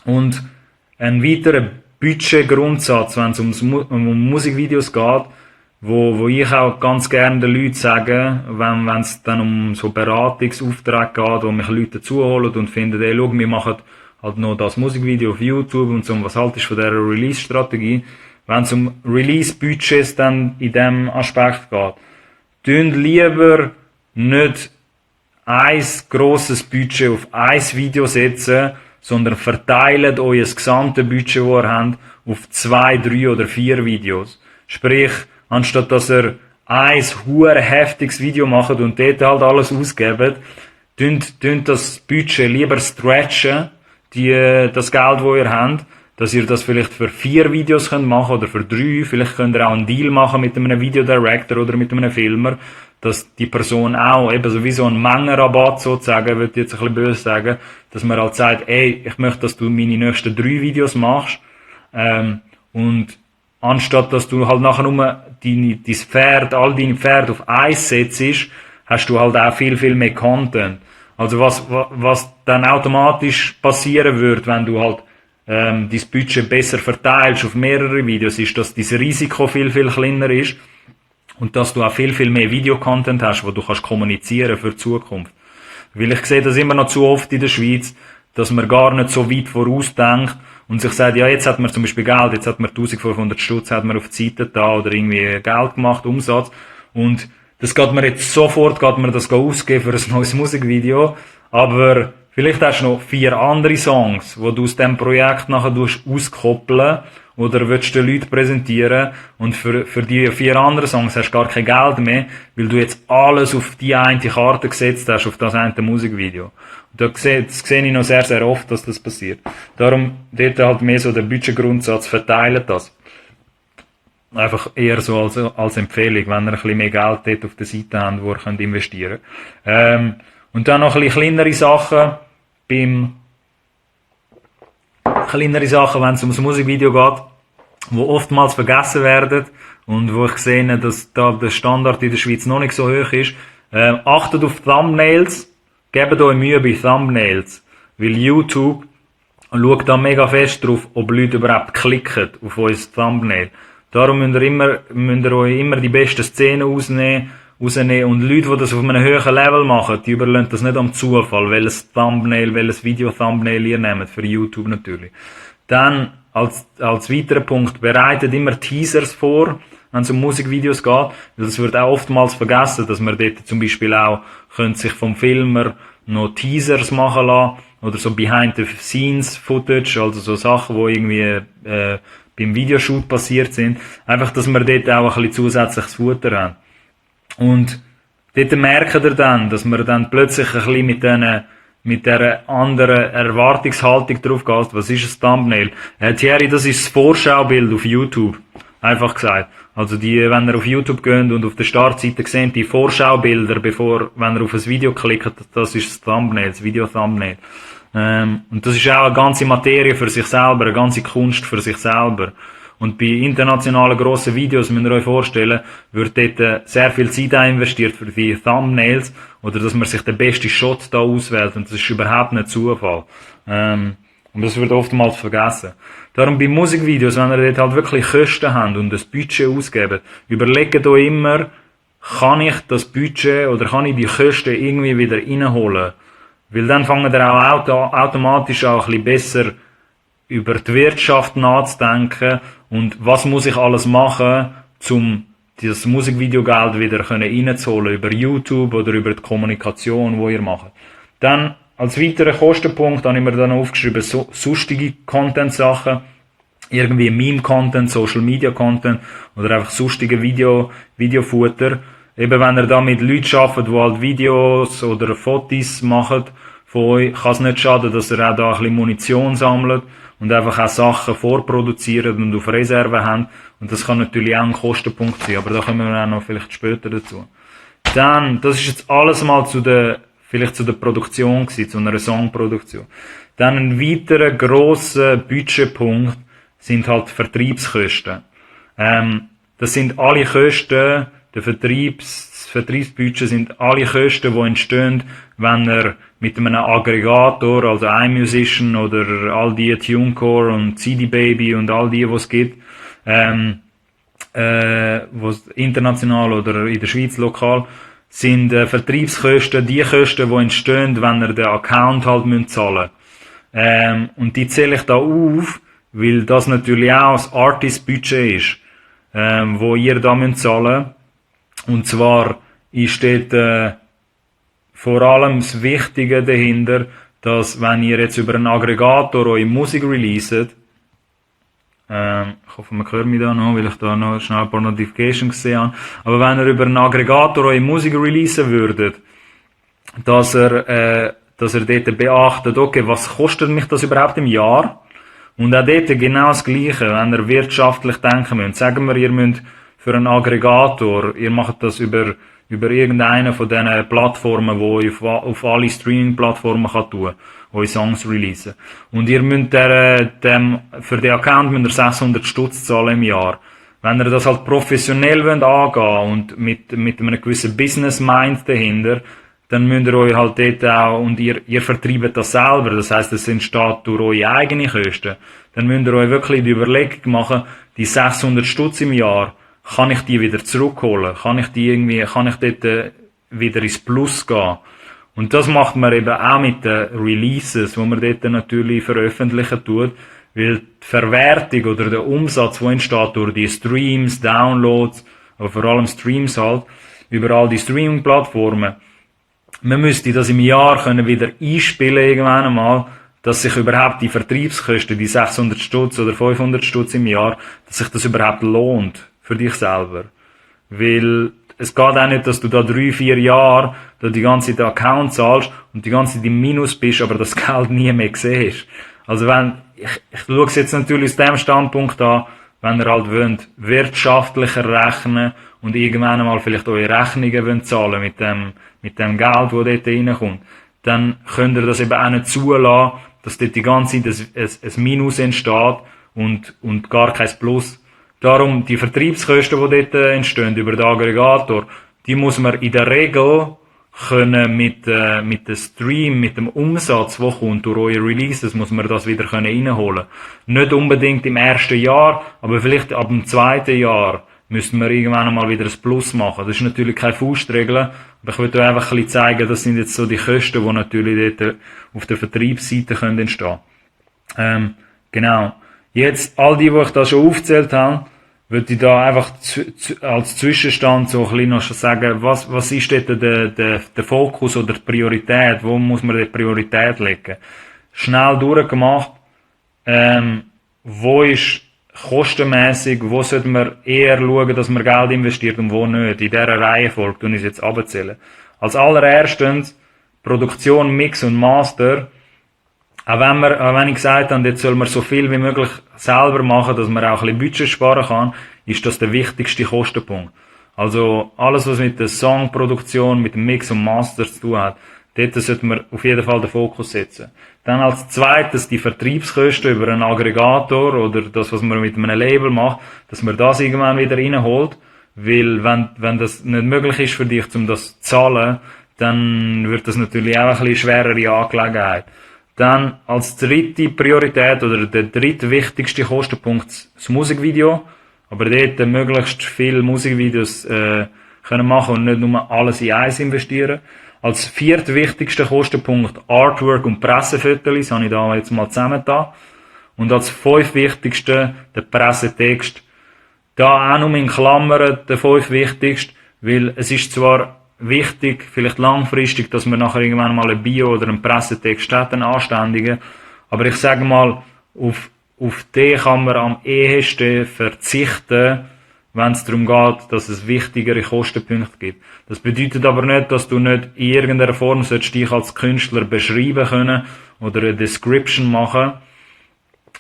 Und ein weiterer Budgetgrundsatz, wenn es um Musikvideos geht, wo ich auch ganz gerne den Leuten sage, wenn es dann um so Beratungsaufträge geht, wo mich Leute zuholen und finden, ey, schau, wir machen halt noch das Musikvideo auf YouTube und so, was haltest du von dieser Release-Strategie? Wenn es um Release-Budgets dann in diesem Aspekt geht, tun lieber nicht ein grosses Budget auf ein Video setzen, sondern verteilt euer gesamtes Budget, das ihr habt, auf 2, 3 oder 4 Videos. Sprich, anstatt dass ihr ein hure heftiges Video macht und dort halt alles ausgebt, tun das Budget lieber stretchen, das Geld, das ihr habt, dass ihr das vielleicht für 4 Videos könnt machen oder für 3, vielleicht könnt ihr auch einen Deal machen mit einem Videodirector oder mit einem Filmer, dass die Person auch eben sowieso einen Mengenrabatt sozusagen, würde ich jetzt ein bisschen böse sagen, dass man halt sagt, ey, ich möchte, dass du meine nächsten 3 Videos machst, und anstatt dass du halt nachher nur all deine Pferde auf eins setzt, hast du halt auch viel, viel mehr Content. Also was dann automatisch passieren wird, wenn du halt dein Budget besser verteilst auf mehrere Videos, ist, dass dein Risiko viel, viel kleiner ist und dass du auch viel, viel mehr Videocontent hast, wo du kannst kommunizieren für die Zukunft. Weil ich sehe das immer noch zu oft in der Schweiz, dass man gar nicht so weit vorausdenkt und sich sagt, ja, jetzt hat man zum Beispiel Geld, jetzt hat man 1500 Stutz, hat man auf die Seite da oder irgendwie Geld gemacht, Umsatz, und das geht mir jetzt sofort, geht mir das ausgeben für ein neues Musikvideo, aber vielleicht hast du noch 4 andere Songs, wo du aus dem Projekt nachher auskoppeln oder willst den Leuten präsentieren, und für die 4 anderen Songs hast du gar kein Geld mehr, weil du jetzt alles auf die eine Karte gesetzt hast, auf das eine Musikvideo. Und das sehe ich noch sehr, sehr oft, dass das passiert. Darum, dort halt mehr so der Budgetgrundsatz, verteilen das. Einfach eher so als Empfehlung, wenn ihr ein bisschen mehr Geld dort auf der Seite habt, wo ihr könnt investieren könnt. Und dann noch ein bisschen kleinere Sachen, wenn es ums Musikvideo geht, wo oftmals vergessen werden und wo ich sehe, dass da der Standard in der Schweiz noch nicht so hoch ist. Achtet auf Thumbnails, gebt euch Mühe bei Thumbnails, weil YouTube schaut da mega fest drauf, ob Leute überhaupt klicken auf unser Thumbnail. Darum müsst ihr euch immer die besten Szenen rausnehmen, und Leute, die das auf einem höheren Level machen, die überlassen das nicht am Zufall, welches Video-Thumbnail ihr nehmt, für YouTube natürlich. Dann, als weiterer Punkt, bereitet immer Teasers vor, wenn es um Musikvideos geht, weil das wird auch oftmals vergessen, dass man dort zum Beispiel auch sich vom Filmer noch Teasers machen lassen, oder so Behind-the-Scenes-Footage, also so Sachen, die irgendwie beim Videoshoot passiert sind, einfach, dass wir dort auch ein bisschen zusätzliches Futter haben. Und dort merkt ihr dann, dass man dann plötzlich ein bisschen mit dieser anderen Erwartungshaltung drauf geht. Was ist ein Thumbnail? Thierry, das ist das Vorschaubild auf YouTube. Einfach gesagt. Also wenn ihr auf YouTube geht und auf der Startseite seht, die Vorschaubilder, wenn ihr auf ein Video klickt, das ist das Thumbnail, das Video-Thumbnail. Und das ist auch eine ganze Materie für sich selber, eine ganze Kunst für sich selber. Und bei internationalen grossen Videos, müsst ihr euch vorstellen, wird dort sehr viel Zeit investiert für die Thumbnails, oder dass man sich den besten Shot da auswählt, und das ist überhaupt nicht Zufall. Und das wird oftmals vergessen. Darum bei Musikvideos, wenn ihr dort halt wirklich Kosten habt und das Budget ausgebt, überlegt euch immer, kann ich das Budget oder kann ich die Kosten irgendwie wieder reinholen? Weil dann fangen ihr auch automatisch auch ein bisschen besser über die Wirtschaft nachzudenken und was muss ich alles machen, um dieses Musikvideogeld wieder reinzuholen über YouTube oder über die Kommunikation, die ihr macht. Dann als weiterer Kostenpunkt habe ich mir dann aufgeschrieben, sonstige Content-Sachen, irgendwie Meme-Content, Social-Media-Content oder einfach sonstige Videofutter. Eben wenn ihr da mit Leuten arbeitet, die halt Videos oder Fotos machen von euch, kann es nicht schaden, dass ihr auch da ein bisschen Munition sammelt und einfach auch Sachen vorproduzieren und auf Reserve haben. Und das kann natürlich auch ein Kostenpunkt sein, aber da kommen wir auch noch vielleicht später dazu. Dann, das ist jetzt alles mal vielleicht zu der Produktion gewesen, zu einer Songproduktion. Dann ein weiterer grosser Budgetpunkt sind halt Vertriebskosten. Das sind alle Kosten, das Vertriebsbudget sind alle Kosten, die entstehen, wenn er mit einem Aggregator, also iMusician oder all die TuneCore und CD Baby und all die, was es gibt, was international oder in der Schweiz lokal, sind Vertriebskosten, die Kosten, die entstehen, wenn er den Account halt zahlen müsst. Und die zähle ich da auf, weil das natürlich auch das Artist-Budget ist, wo ihr da zahlen müsst. Und zwar ist dort vor allem das Wichtige dahinter, dass wenn ihr jetzt über einen Aggregator eure Musik releaset, ich hoffe, man hört mich da noch, weil ich da noch schnell ein paar Notifications gesehen habe, aber wenn ihr über einen Aggregator eure Musik releasen würdet, dass ihr dort beachtet, okay, was kostet mich das überhaupt im Jahr? Und auch dort genau das Gleiche, wenn ihr wirtschaftlich denken müsst. Sagen wir, ihr müsst für einen Aggregator, ihr macht das über irgendeine von diesen Plattformen, wo ihr auf alle Streaming-Plattformen tun kann, eure Songs releasen. Und ihr müsst für den Account müsst ihr 600 Stutz zahlen im Jahr. Wenn ihr das halt professionell angehen wollt und mit einem gewissen Business-Mind dahinter, dann müsst ihr euch halt dort auch, und ihr vertreibt das selber, das heisst, es entsteht durch eure eigenen Kosten, dann müsst ihr euch wirklich die Überlegung machen, die 600 Stutz im Jahr, kann ich die wieder zurückholen? Kann ich dort wieder ins Plus gehen? Und das macht man eben auch mit den Releases, wo man dort natürlich veröffentlichen tut, weil die Verwertung oder der Umsatz, der entsteht durch die Streams, Downloads, aber vor allem Streams halt, über all die Streaming-Plattformen, man müsste das im Jahr können wieder einspielen irgendwann einmal, dass sich überhaupt die Vertriebskosten, die 600 Stutz oder 500 Stutz im Jahr, dass sich das überhaupt lohnt für dich selber. Weil es geht auch nicht, dass du da 3-4 Jahre da die ganze Zeit Account zahlst und die ganze Zeit im Minus bist, aber das Geld nie mehr siehst. Also ich schaue es jetzt natürlich aus dem Standpunkt an, wenn ihr halt wollt, wirtschaftlicher rechnen und irgendwann einmal vielleicht eure Rechnungen wollt zahlen mit dem Geld, das dort reinkommt, dann könnt ihr das eben auch nicht zulassen, dass dort die ganze Zeit ein Minus entsteht und gar kein Plus. Darum, die Vertriebskosten, die dort entstehen über den Aggregator, die muss man in der Regel können mit dem Stream, mit dem Umsatz, der kommt durch eure Releases, muss man das wieder reinholen. Nicht unbedingt im ersten Jahr, aber vielleicht ab dem zweiten Jahr müssten wir irgendwann einmal wieder ein Plus machen. Das ist natürlich keine Faustregel, aber ich will euch einfach ein bisschen zeigen, das sind jetzt so die Kosten, die natürlich dort auf der Vertriebsseite entstehen können. Genau. Jetzt, all die ich da schon aufgezählt habe, würde ich da einfach als Zwischenstand so ein bisschen noch sagen, was ist dort der Fokus oder die Priorität? Wo muss man die Priorität legen? Schnell durchgemacht. Wo ist kostenmäßig, wo sollte man eher schauen, dass man Geld investiert und wo nicht? In dieser Reihenfolge tun ich es jetzt abzählen. Als allererstens Produktion, Mix und Master. Auch wenn ich gesagt habe, jetzt soll man so viel wie möglich selber machen, dass man auch ein bisschen Budget sparen kann, ist das der wichtigste Kostenpunkt. Also alles, was mit der Songproduktion, mit dem Mix und Master zu tun hat, dort sollte man auf jeden Fall den Fokus setzen. Dann als zweites die Vertriebskosten über einen Aggregator oder das, was man mit einem Label macht, dass man das irgendwann wieder reinholt, weil wenn das nicht möglich ist für dich, um das zu zahlen, dann wird das natürlich auch ein bisschen schwerere Angelegenheit. Dann als dritte Priorität oder der drittwichtigste Kostenpunkt das Musikvideo. Aber dort möglichst viele Musikvideos können machen und nicht nur alles in eins investieren. Als viertwichtigster Kostenpunkt Artwork und Pressefotos, das habe ich da jetzt mal zusammengetan. Und als fünftwichtigster der Pressetext. Da auch nur in Klammern der fünftwichtigste, weil es ist zwar wichtig, vielleicht langfristig, dass man nachher irgendwann mal ein Bio oder einen Pressetext hat, einen anständigen. Aber ich sage mal, auf den kann man am ehesten verzichten, wenn es darum geht, dass es wichtigere Kostenpunkte gibt. Das bedeutet aber nicht, dass du nicht in irgendeiner Form dich als Künstler beschreiben können oder eine Description machen.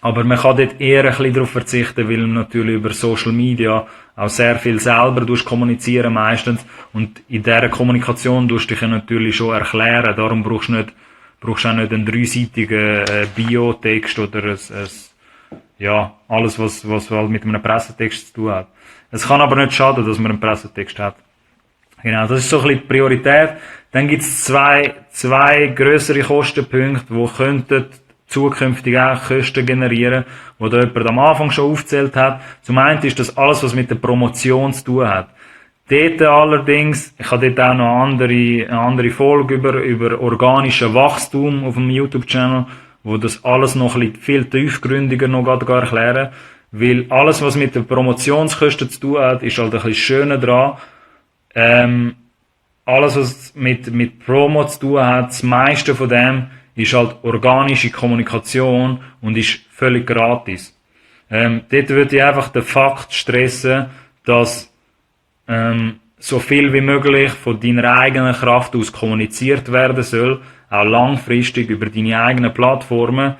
Aber man kann dort eher ein bisschen darauf verzichten, weil du natürlich über Social Media auch sehr viel selber kommunizieren meistens. Und in dieser Kommunikation tust du dich natürlich schon erklären. Darum brauchst du auch nicht einen dreiseitigen Bio-Text oder alles, was halt mit einem Pressetext zu tun hat. Es kann aber nicht schaden, dass man einen Pressetext hat. Genau, das ist so ein bisschen die Priorität. Dann gibt es zwei grössere Kostenpunkte, die könnten zukünftig auch Kosten generieren, wo da jemand am Anfang schon aufgezählt hat. Zum einen ist das alles, was mit der Promotion zu tun hat. Dort allerdings, ich habe dort auch noch eine andere Folge über organisches Wachstum auf dem YouTube-Channel, wo das alles noch ein bisschen viel tiefgründiger noch erklären. Weil alles, was mit den Promotionskosten zu tun hat, ist halt ein bisschen schöner dran. Alles, was mit Promo zu tun hat, das meiste von dem ist halt organische Kommunikation und ist völlig gratis. Dort würde ich einfach den Fakt stressen, dass so viel wie möglich von deiner eigenen Kraft aus kommuniziert werden soll, auch langfristig über deine eigenen Plattformen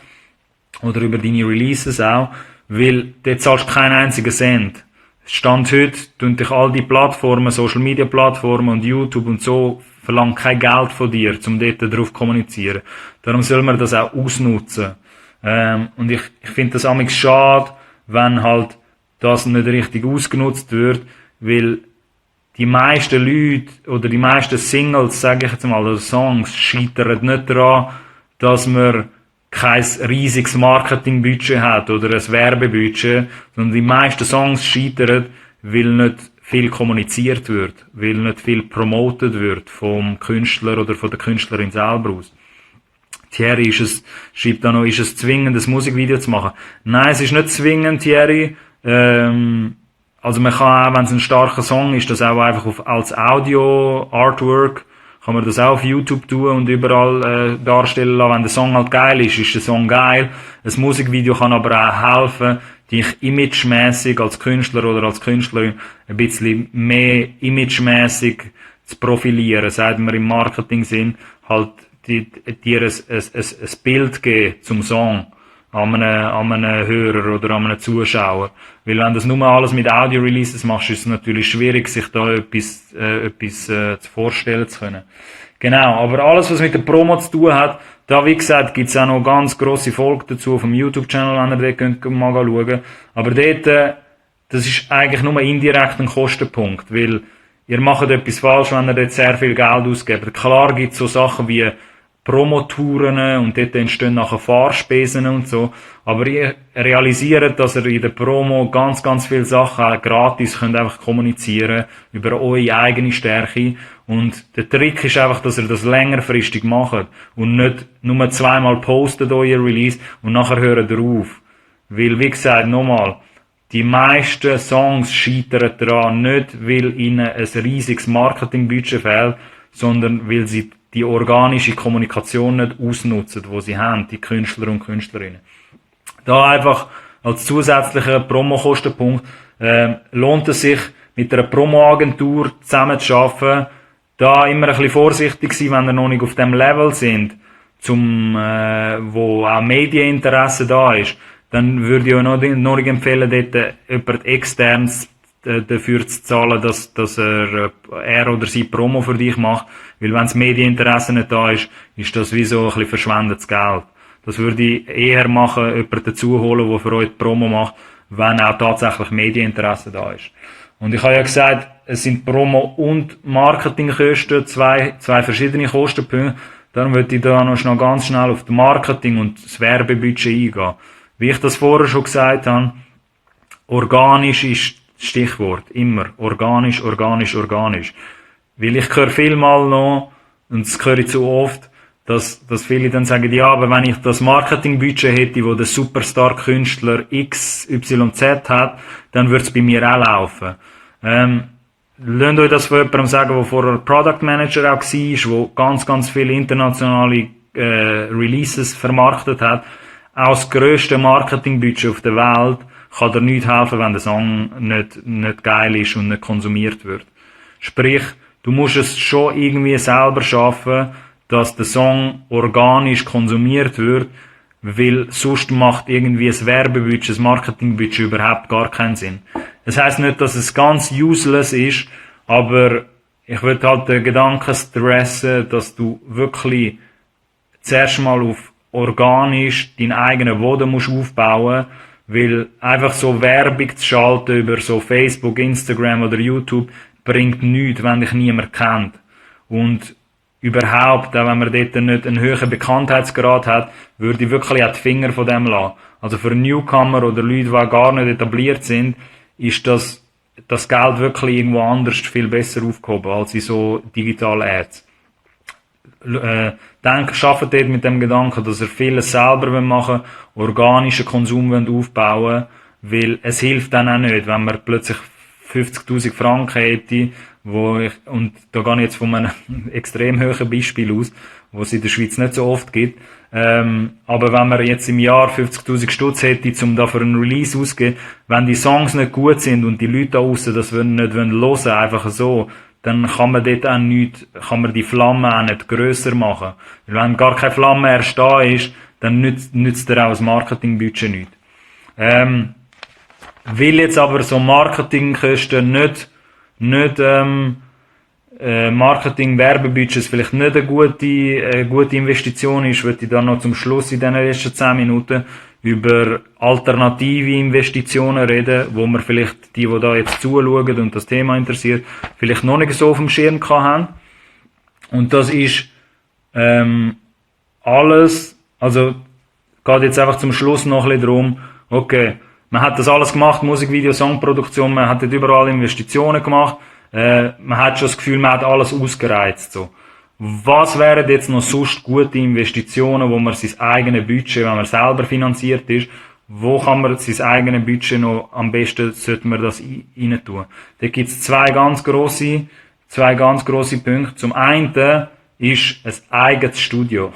oder über deine Releases auch, weil dort zahlst du keinen einzigen Cent. Stand heute tun dich all die Plattformen, Social Media Plattformen und YouTube und so verlangen kein Geld von dir, um dort drauf zu kommunizieren. Darum soll man das auch ausnutzen. Und ich finde das amigs schade, wenn halt das nicht richtig ausgenutzt wird, weil die meisten Leute oder die meisten Singles, sage ich jetzt mal, oder Songs, scheitern nicht daran, dass man kein riesiges Marketingbudget hat oder ein Werbebudget, sondern die meisten Songs scheitern, weil nicht viel kommuniziert wird, weil nicht viel promotet wird vom Künstler oder von der Künstlerin selber aus. Thierry schreibt da noch, ist es zwingend, ein Musikvideo zu machen? Nein, es ist nicht zwingend, Thierry. Also man kann auch, wenn es ein starker Song ist, das auch einfach als Audio, Artwork, kann man das auch auf YouTube tun und überall darstellen lassen. Wenn der Song halt geil ist der Song geil. Ein Musikvideo kann aber auch helfen, dich imagemäßig als Künstler oder als Künstlerin ein bisschen mehr imagemäßig zu profilieren, sagt man im Marketing-Sinn, halt dir ein Bild geben zum Song an einem Hörer oder an einem Zuschauer. Weil wenn das nur alles mit Audio-Releases machst, ist es natürlich schwierig, sich da etwas zu vorstellen zu können. Genau, aber alles, was mit der Promo zu tun hat, da, wie gesagt, gibt's auch noch ganz grosse Folgen dazu vom YouTube-Channel, wenn ihr dort mal schauen. Aber dort, das ist eigentlich nur indirekt ein Kostenpunkt, weil ihr macht etwas falsch, wenn ihr dort sehr viel Geld ausgebt. Klar gibt's so Sachen wie Promotouren und dort entstehen nachher Fahrspesen und so. Aber ihr realisiert, dass ihr in der Promo ganz, ganz viele Sachen auch gratis könnt einfach kommunizieren über eure eigene Stärke. Und der Trick ist einfach, dass ihr das längerfristig macht und nicht nur zweimal postet euer Release und nachher hört ihr auf. Weil, wie gesagt, nochmal, die meisten Songs scheitern daran nicht, weil ihnen ein riesiges Marketingbudget fehlt, sondern weil sie die organische Kommunikation nicht ausnutzen, die sie haben, die Künstler und Künstlerinnen. Da einfach als zusätzlicher Promo-Kostenpunkt lohnt es sich, mit einer Promo-Agentur zusammenzuarbeiten, da immer ein bisschen vorsichtig sein, wenn ihr noch nicht auf dem Level sind, wo auch Medieninteresse da ist, dann würde ich euch noch nicht empfehlen, dort jemand externes dafür zu zahlen, dass er oder sie Promo für dich macht. Weil wenn das Medieninteresse nicht da ist, ist das wie so ein bisschen verschwendetes Geld. Das würde ich eher machen, jemanden dazu holen, der für euch die Promo macht, wenn auch tatsächlich Medieninteresse da ist. Und ich habe ja gesagt, es sind Promo- und Marketingkosten, zwei verschiedene Kostenpunkte. Dann würde ich da noch ganz schnell auf das Marketing und das Werbebudget eingehen. Wie ich das vorher schon gesagt habe, organisch ist das Stichwort. Immer. Organisch, organisch, organisch. Weil ich höre vielmal noch, und das höre ich zu oft, dass viele dann sagen, ja, aber wenn ich das Marketingbudget hätte, wo der Superstar-Künstler XYZ hat, dann würde es bei mir auch laufen. Lasst euch das von jemandem sagen, der vorher Product Manager auch war, der ganz, ganz viele internationale Releases vermarktet hat. Auch das grösste Marketingbudget auf der Welt kann dir nicht helfen, wenn der Song nicht geil ist und nicht konsumiert wird. Sprich, du musst es schon irgendwie selber schaffen, dass der Song organisch konsumiert wird, weil sonst macht irgendwie ein Werbebudget, ein Marketingbudget überhaupt gar keinen Sinn. Das heisst nicht, dass es ganz useless ist, aber ich würde halt den Gedanken stressen, dass du wirklich zuerst mal auf organisch deinen eigenen Boden musst aufbauen, weil einfach so Werbung zu schalten über so Facebook, Instagram oder YouTube bringt nichts, wenn dich niemand kennt. Und überhaupt, auch wenn man dort nicht einen höheren Bekanntheitsgrad hat, würde ich wirklich auch die Finger von dem lassen. Also für Newcomer oder Leute, die gar nicht etabliert sind, ist das Geld wirklich irgendwo anders viel besser aufgehoben als in so digitalen Ads. Schafft dort mit dem Gedanken, dass ihr vieles selber machen wollt, organischen Konsum aufbauen wollt, weil es hilft dann auch nicht, wenn man plötzlich 50.000 Franken hätte, und da gehe ich jetzt von einem extrem hohen Beispiel aus, wo es in der Schweiz nicht so oft gibt, aber wenn man jetzt im Jahr 50.000 Stutz hätte, um da für einen Release auszugeben, wenn die Songs nicht gut sind und die Leute da draussen das nicht hören wollen, einfach so, dann kann man dort auch nicht, kann man die Flamme auch nicht grösser machen. Weil wenn gar keine Flamme erst da ist, dann nützt dir auch das Marketingbudget nicht. Weil jetzt aber so Marketingkosten nicht Marketing-Werbebudgets vielleicht nicht eine gute Investition ist, würde ich dann noch zum Schluss in den letzten 10 Minuten über alternative Investitionen reden, wo wir vielleicht die da jetzt zuschauen und das Thema interessiert, vielleicht noch nicht so auf dem Schirm haben. Und das ist alles, also geht jetzt einfach zum Schluss noch ein bisschen darum, okay, man hat das alles gemacht, Musikvideo, Songproduktion, man hat dort überall Investitionen gemacht, man hat schon das Gefühl, man hat alles ausgereizt, so. Was wären jetzt noch sonst gute Investitionen, wo man sein eigenes Budget, wenn man selber finanziert ist, wo kann man sein eigenes Budget noch, am besten sollte man das rein tun? Da gibt es zwei ganz grosse Punkte. Zum einen ist ein eigenes Studio.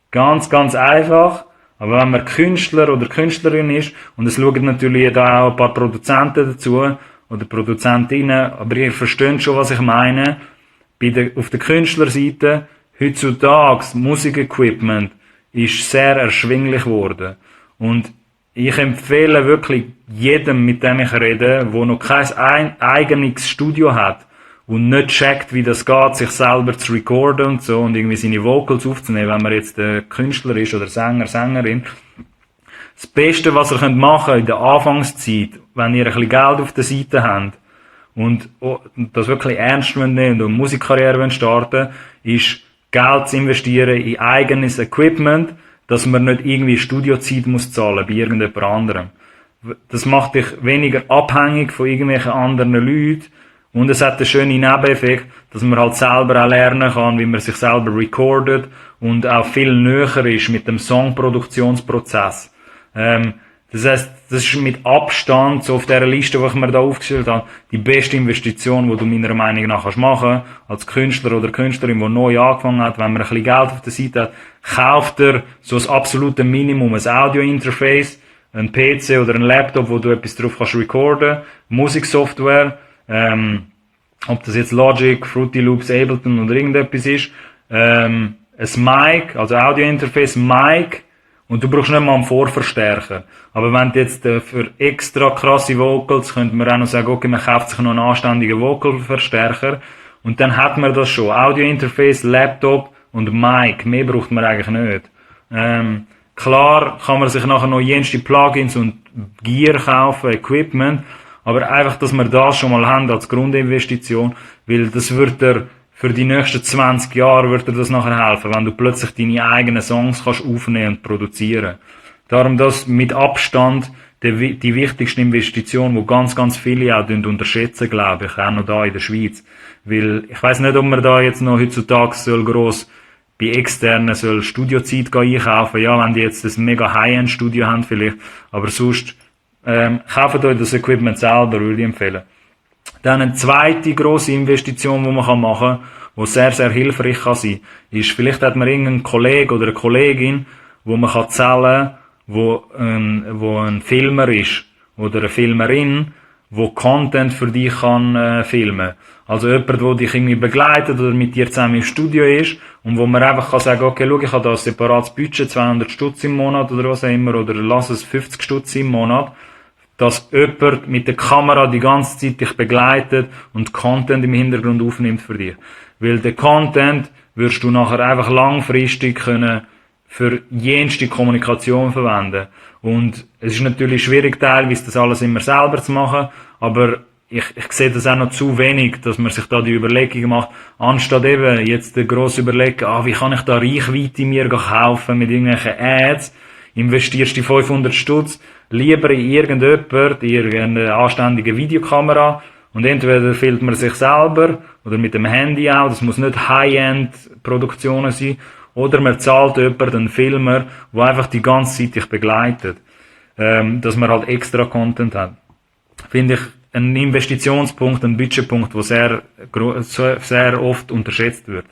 Ganz, ganz einfach. Aber wenn man Künstler oder Künstlerin ist, und es schauen natürlich da auch ein paar Produzenten dazu, oder Produzentinnen, aber ihr versteht schon, was ich meine. Auf der Künstlerseite, heutzutage, Musikequipment ist sehr erschwinglich geworden. Und ich empfehle wirklich jedem, mit dem ich rede, der noch kein eigenes Studio hat und nicht checkt, wie das geht, sich selber zu recorden und so und irgendwie seine Vocals aufzunehmen, wenn man jetzt Künstler ist oder Sänger, Sängerin. Das Beste, was ihr machen könnt in der Anfangszeit, wenn ihr ein bisschen Geld auf der Seite habt, und das wirklich ernst nehmen und Musikkarriere starten, ist Geld zu investieren in eigenes Equipment, dass man nicht irgendwie Studiozeit muss zahlen bei irgendjemand anderem. Das macht dich weniger abhängig von irgendwelchen anderen Leuten und es hat einen schönen Nebeneffekt, dass man halt selber auch lernen kann, wie man sich selber recordet und auch viel näher ist mit dem Songproduktionsprozess. Das heisst, das ist mit Abstand, so auf dieser Liste, die ich mir da aufgestellt habe, die beste Investition, die du meiner Meinung nach machen kannst, als Künstler oder Künstlerin, die neu angefangen hat, wenn man ein bisschen Geld auf der Seite hat, kauft er so das absolute Minimum, ein Audio-Interface, ein PC oder ein Laptop, wo du etwas drauf kannst recorden, Musiksoftware, ob das jetzt Logic, Fruity Loops, Ableton oder irgendetwas ist, ein Mic, also Audio-Interface, Mic, und du brauchst nicht mal einen Vorverstärker. Aber wenn du jetzt für extra krasse Vocals, könnte man auch noch sagen, okay, man kauft sich noch einen anständigen Vocalverstärker. Und dann hat man das schon. Audio-Interface, Laptop und Mic. Mehr braucht man eigentlich nicht. Klar kann man sich nachher noch jenste Plugins und Gear kaufen, Equipment. Aber einfach, dass wir das schon mal haben als Grundinvestition. Weil das wird für die nächsten 20 Jahre wird dir das nachher helfen, wenn du plötzlich deine eigenen Songs kannst aufnehmen und produzieren. Darum das mit Abstand die wichtigste Investition, die ganz, ganz viele auch unterschätzen, glaube ich, auch noch da in der Schweiz. Weil ich weiss nicht, ob man da jetzt noch heutzutage gross bei externen Studiozeit einkaufen. Ja, wenn die jetzt ein mega High-End-Studio haben vielleicht. Aber sonst kauft euch das Equipment selber, würde ich empfehlen. Dann eine zweite grosse Investition, die man machen kann, die sehr, sehr hilfreich kann sein, ist, vielleicht hat man irgendeinen Kollegen oder eine Kollegin, wo man kann zählen, wo ein Filmer ist, oder eine Filmerin, wo Content für dich kann filmen. Also jemand, der dich irgendwie begleitet oder mit dir zusammen im Studio ist und wo man einfach kann sagen, okay, schau, ich habe da ein separates Budget, 200 Stutz im Monat oder was auch immer, oder lass es 50 Stutz im Monat, dass jemand mit der Kamera die ganze Zeit dich begleitet und Content im Hintergrund aufnimmt für dich. Weil den Content wirst du nachher einfach langfristig können für jenste Kommunikation verwenden. Und es ist natürlich schwierig teilweise, das alles immer selber zu machen, aber ich sehe das auch noch zu wenig, dass man sich da die Überlegungen macht, anstatt eben jetzt den grossen Überlegen, wie kann ich da Reichweite mir kaufen mit irgendwelchen Ads, investierst die 500 Stutz lieber in irgendeine anständige Videokamera und entweder filmt man sich selber oder mit dem Handy auch, das muss nicht High-End-Produktionen sein, oder man zahlt jemanden, einen Filmer, der einfach die ganze Zeit dich begleitet, dass man halt extra Content hat. Finde ich ein Investitionspunkt, ein Budgetpunkt, der sehr oft unterschätzt wird.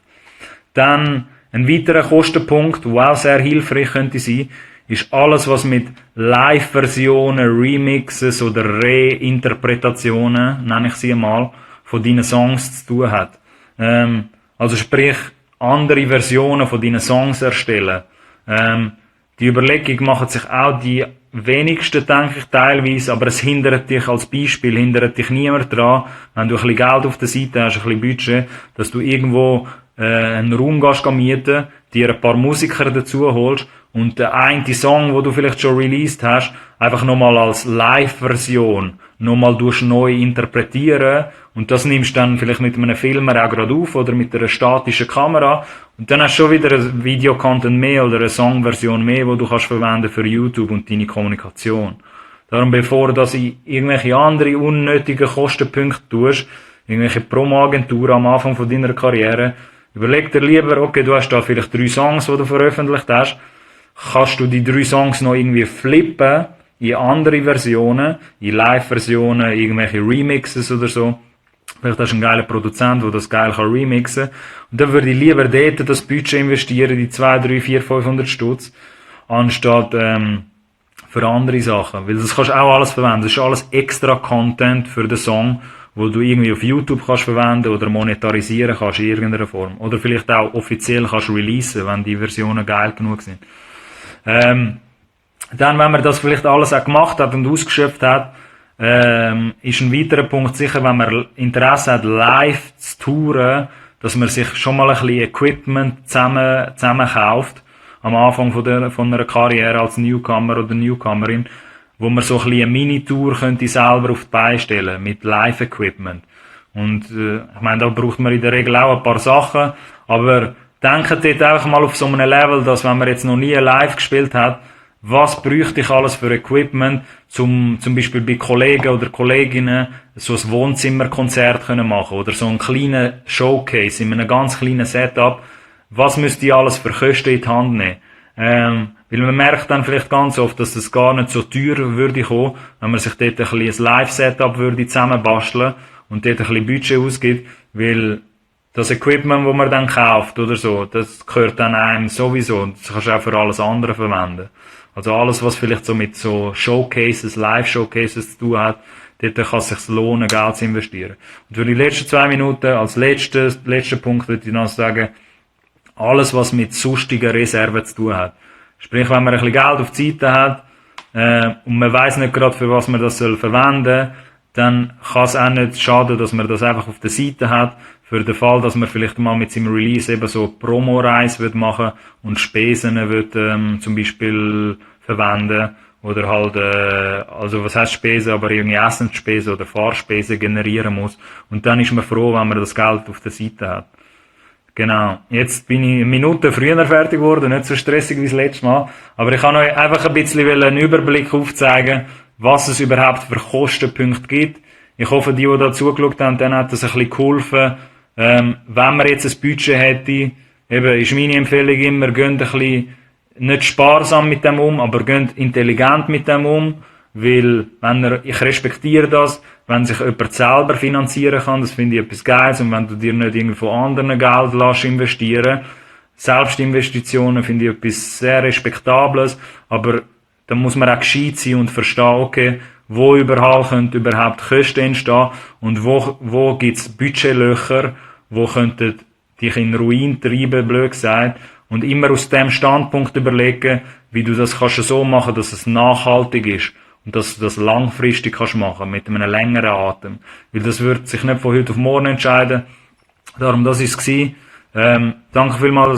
Dann ein weiterer Kostenpunkt, der auch sehr hilfreich könnte sein, ist alles, was mit Live-Versionen, Remixes oder Reinterpretationen, nenne ich sie mal, von deinen Songs zu tun hat. Also sprich, andere Versionen von deinen Songs erstellen. Die Überlegung machen sich auch die wenigsten, denke ich, teilweise, aber es hindert dich, als Beispiel, hindert dich niemand daran, wenn du ein bisschen Geld auf der Seite hast, ein bisschen Budget, dass du irgendwo einen Raum gehst mieten, dir ein paar Musiker dazu holst und der eine Song, wo du vielleicht schon released hast, einfach nochmal als Live-Version nochmal neu interpretieren und das nimmst du dann vielleicht mit einem Filmer auch gerade auf oder mit einer statischen Kamera und dann hast du schon wieder ein Videocontent mehr oder eine Songversion mehr, wo du kannst verwenden für YouTube und deine Kommunikation. Darum, bevor du in irgendwelche andere unnötige Kostenpunkte tust, irgendwelche Promo-Agenturen am Anfang von deiner Karriere, überleg dir lieber, okay, du hast da vielleicht 3 Songs, die du veröffentlicht hast, kannst du die 3 Songs noch irgendwie flippen in andere Versionen, in Live-Versionen, irgendwelche Remixes oder so. Vielleicht hast du einen geilen Produzent, der das geil kann remixen. Und dann würde ich lieber dort das Budget investieren, die 2, 3, 4, 500 Stutz, anstatt für andere Sachen. Weil das kannst du auch alles verwenden. Das ist alles extra Content für den Song, wo du irgendwie auf YouTube kannst verwenden oder monetarisieren kannst in irgendeiner Form. Oder vielleicht auch offiziell kannst releasen, wenn die Versionen geil genug sind. Dann, wenn man das vielleicht alles auch gemacht hat und ausgeschöpft hat, ist ein weiterer Punkt sicher, wenn man Interesse hat, live zu touren, dass man sich schon mal ein bisschen Equipment zusammen kauft, am Anfang von einer Karriere als Newcomer oder Newcomerin, wo man so ein bisschen eine Mini-Tour könnte selber auf die Beine stellen, mit Live-Equipment. Und, ich meine, da braucht man in der Regel auch ein paar Sachen, aber denkt dort einfach mal auf so einem Level, dass wenn man jetzt noch nie live gespielt hat, was bräuchte ich alles für Equipment, zum Beispiel bei Kollegen oder Kolleginnen so ein Wohnzimmerkonzert können machen oder so einen kleinen Showcase in einem ganz kleinen Setup. Was müsste ich alles für Kosten in die Hand nehmen? Weil man merkt dann vielleicht ganz oft, dass das gar nicht so teuer würde kommen, wenn man sich dort ein bisschen ein Live-Setup würde zusammenbasteln und dort ein bisschen Budget ausgibt, weil das Equipment, das man dann kauft oder so, das gehört dann einem sowieso und das kannst du auch für alles andere verwenden. Also alles, was vielleicht so mit so Showcases, Live-Showcases zu tun hat, dort kann es sich lohnen, Geld zu investieren. Und für die letzten 2 Minuten, als letzten Punkt, würde ich noch sagen, alles, was mit sonstigen Reserven zu tun hat. Sprich, wenn man ein bisschen Geld auf die Seite hat, und man weiss nicht gerade, für was man das verwenden soll, dann kann es auch nicht schaden, dass man das einfach auf der Seite hat, für den Fall, dass man vielleicht mal mit seinem Release eben so Promo-Reise machen und Spesen zum Beispiel verwenden oder halt, also was heißt Spesen, aber irgendwie Essensspesen oder Fahrspesen generieren muss. Und dann ist man froh, wenn man das Geld auf der Seite hat. Genau. Jetzt bin ich eine Minute früher fertig geworden, nicht so stressig wie das letzte Mal. Aber ich kann euch einfach ein bisschen einen Überblick aufzeigen, was es überhaupt für Kostenpunkte gibt. Ich hoffe, die da zugeschaut haben, dann hat das ein bisschen geholfen. Wenn man jetzt ein Budget hätte, eben, ist meine Empfehlung immer, geht ein bisschen nicht sparsam mit dem um, aber geht intelligent mit dem um. Weil, ich respektiere das, wenn sich jemand selber finanzieren kann, das finde ich etwas Geiles, und wenn du dir nicht irgendwie von anderen Geld lässt investieren, Selbstinvestitionen finde ich etwas sehr Respektables, aber da muss man auch gescheit sein und verstehen, okay, wo überall könnte überhaupt Kosten entstehen und wo gibt's Budgetlöcher, wo könnten dich in Ruin treiben, blöd gesagt, und immer aus dem Standpunkt überlegen, wie du das kannst so machen, dass es nachhaltig ist. Und dass du das langfristig kannst machen, mit einem längeren Atem. Weil das wird sich nicht von heute auf morgen entscheiden. Darum, das ist es gewesen. Danke vielmals.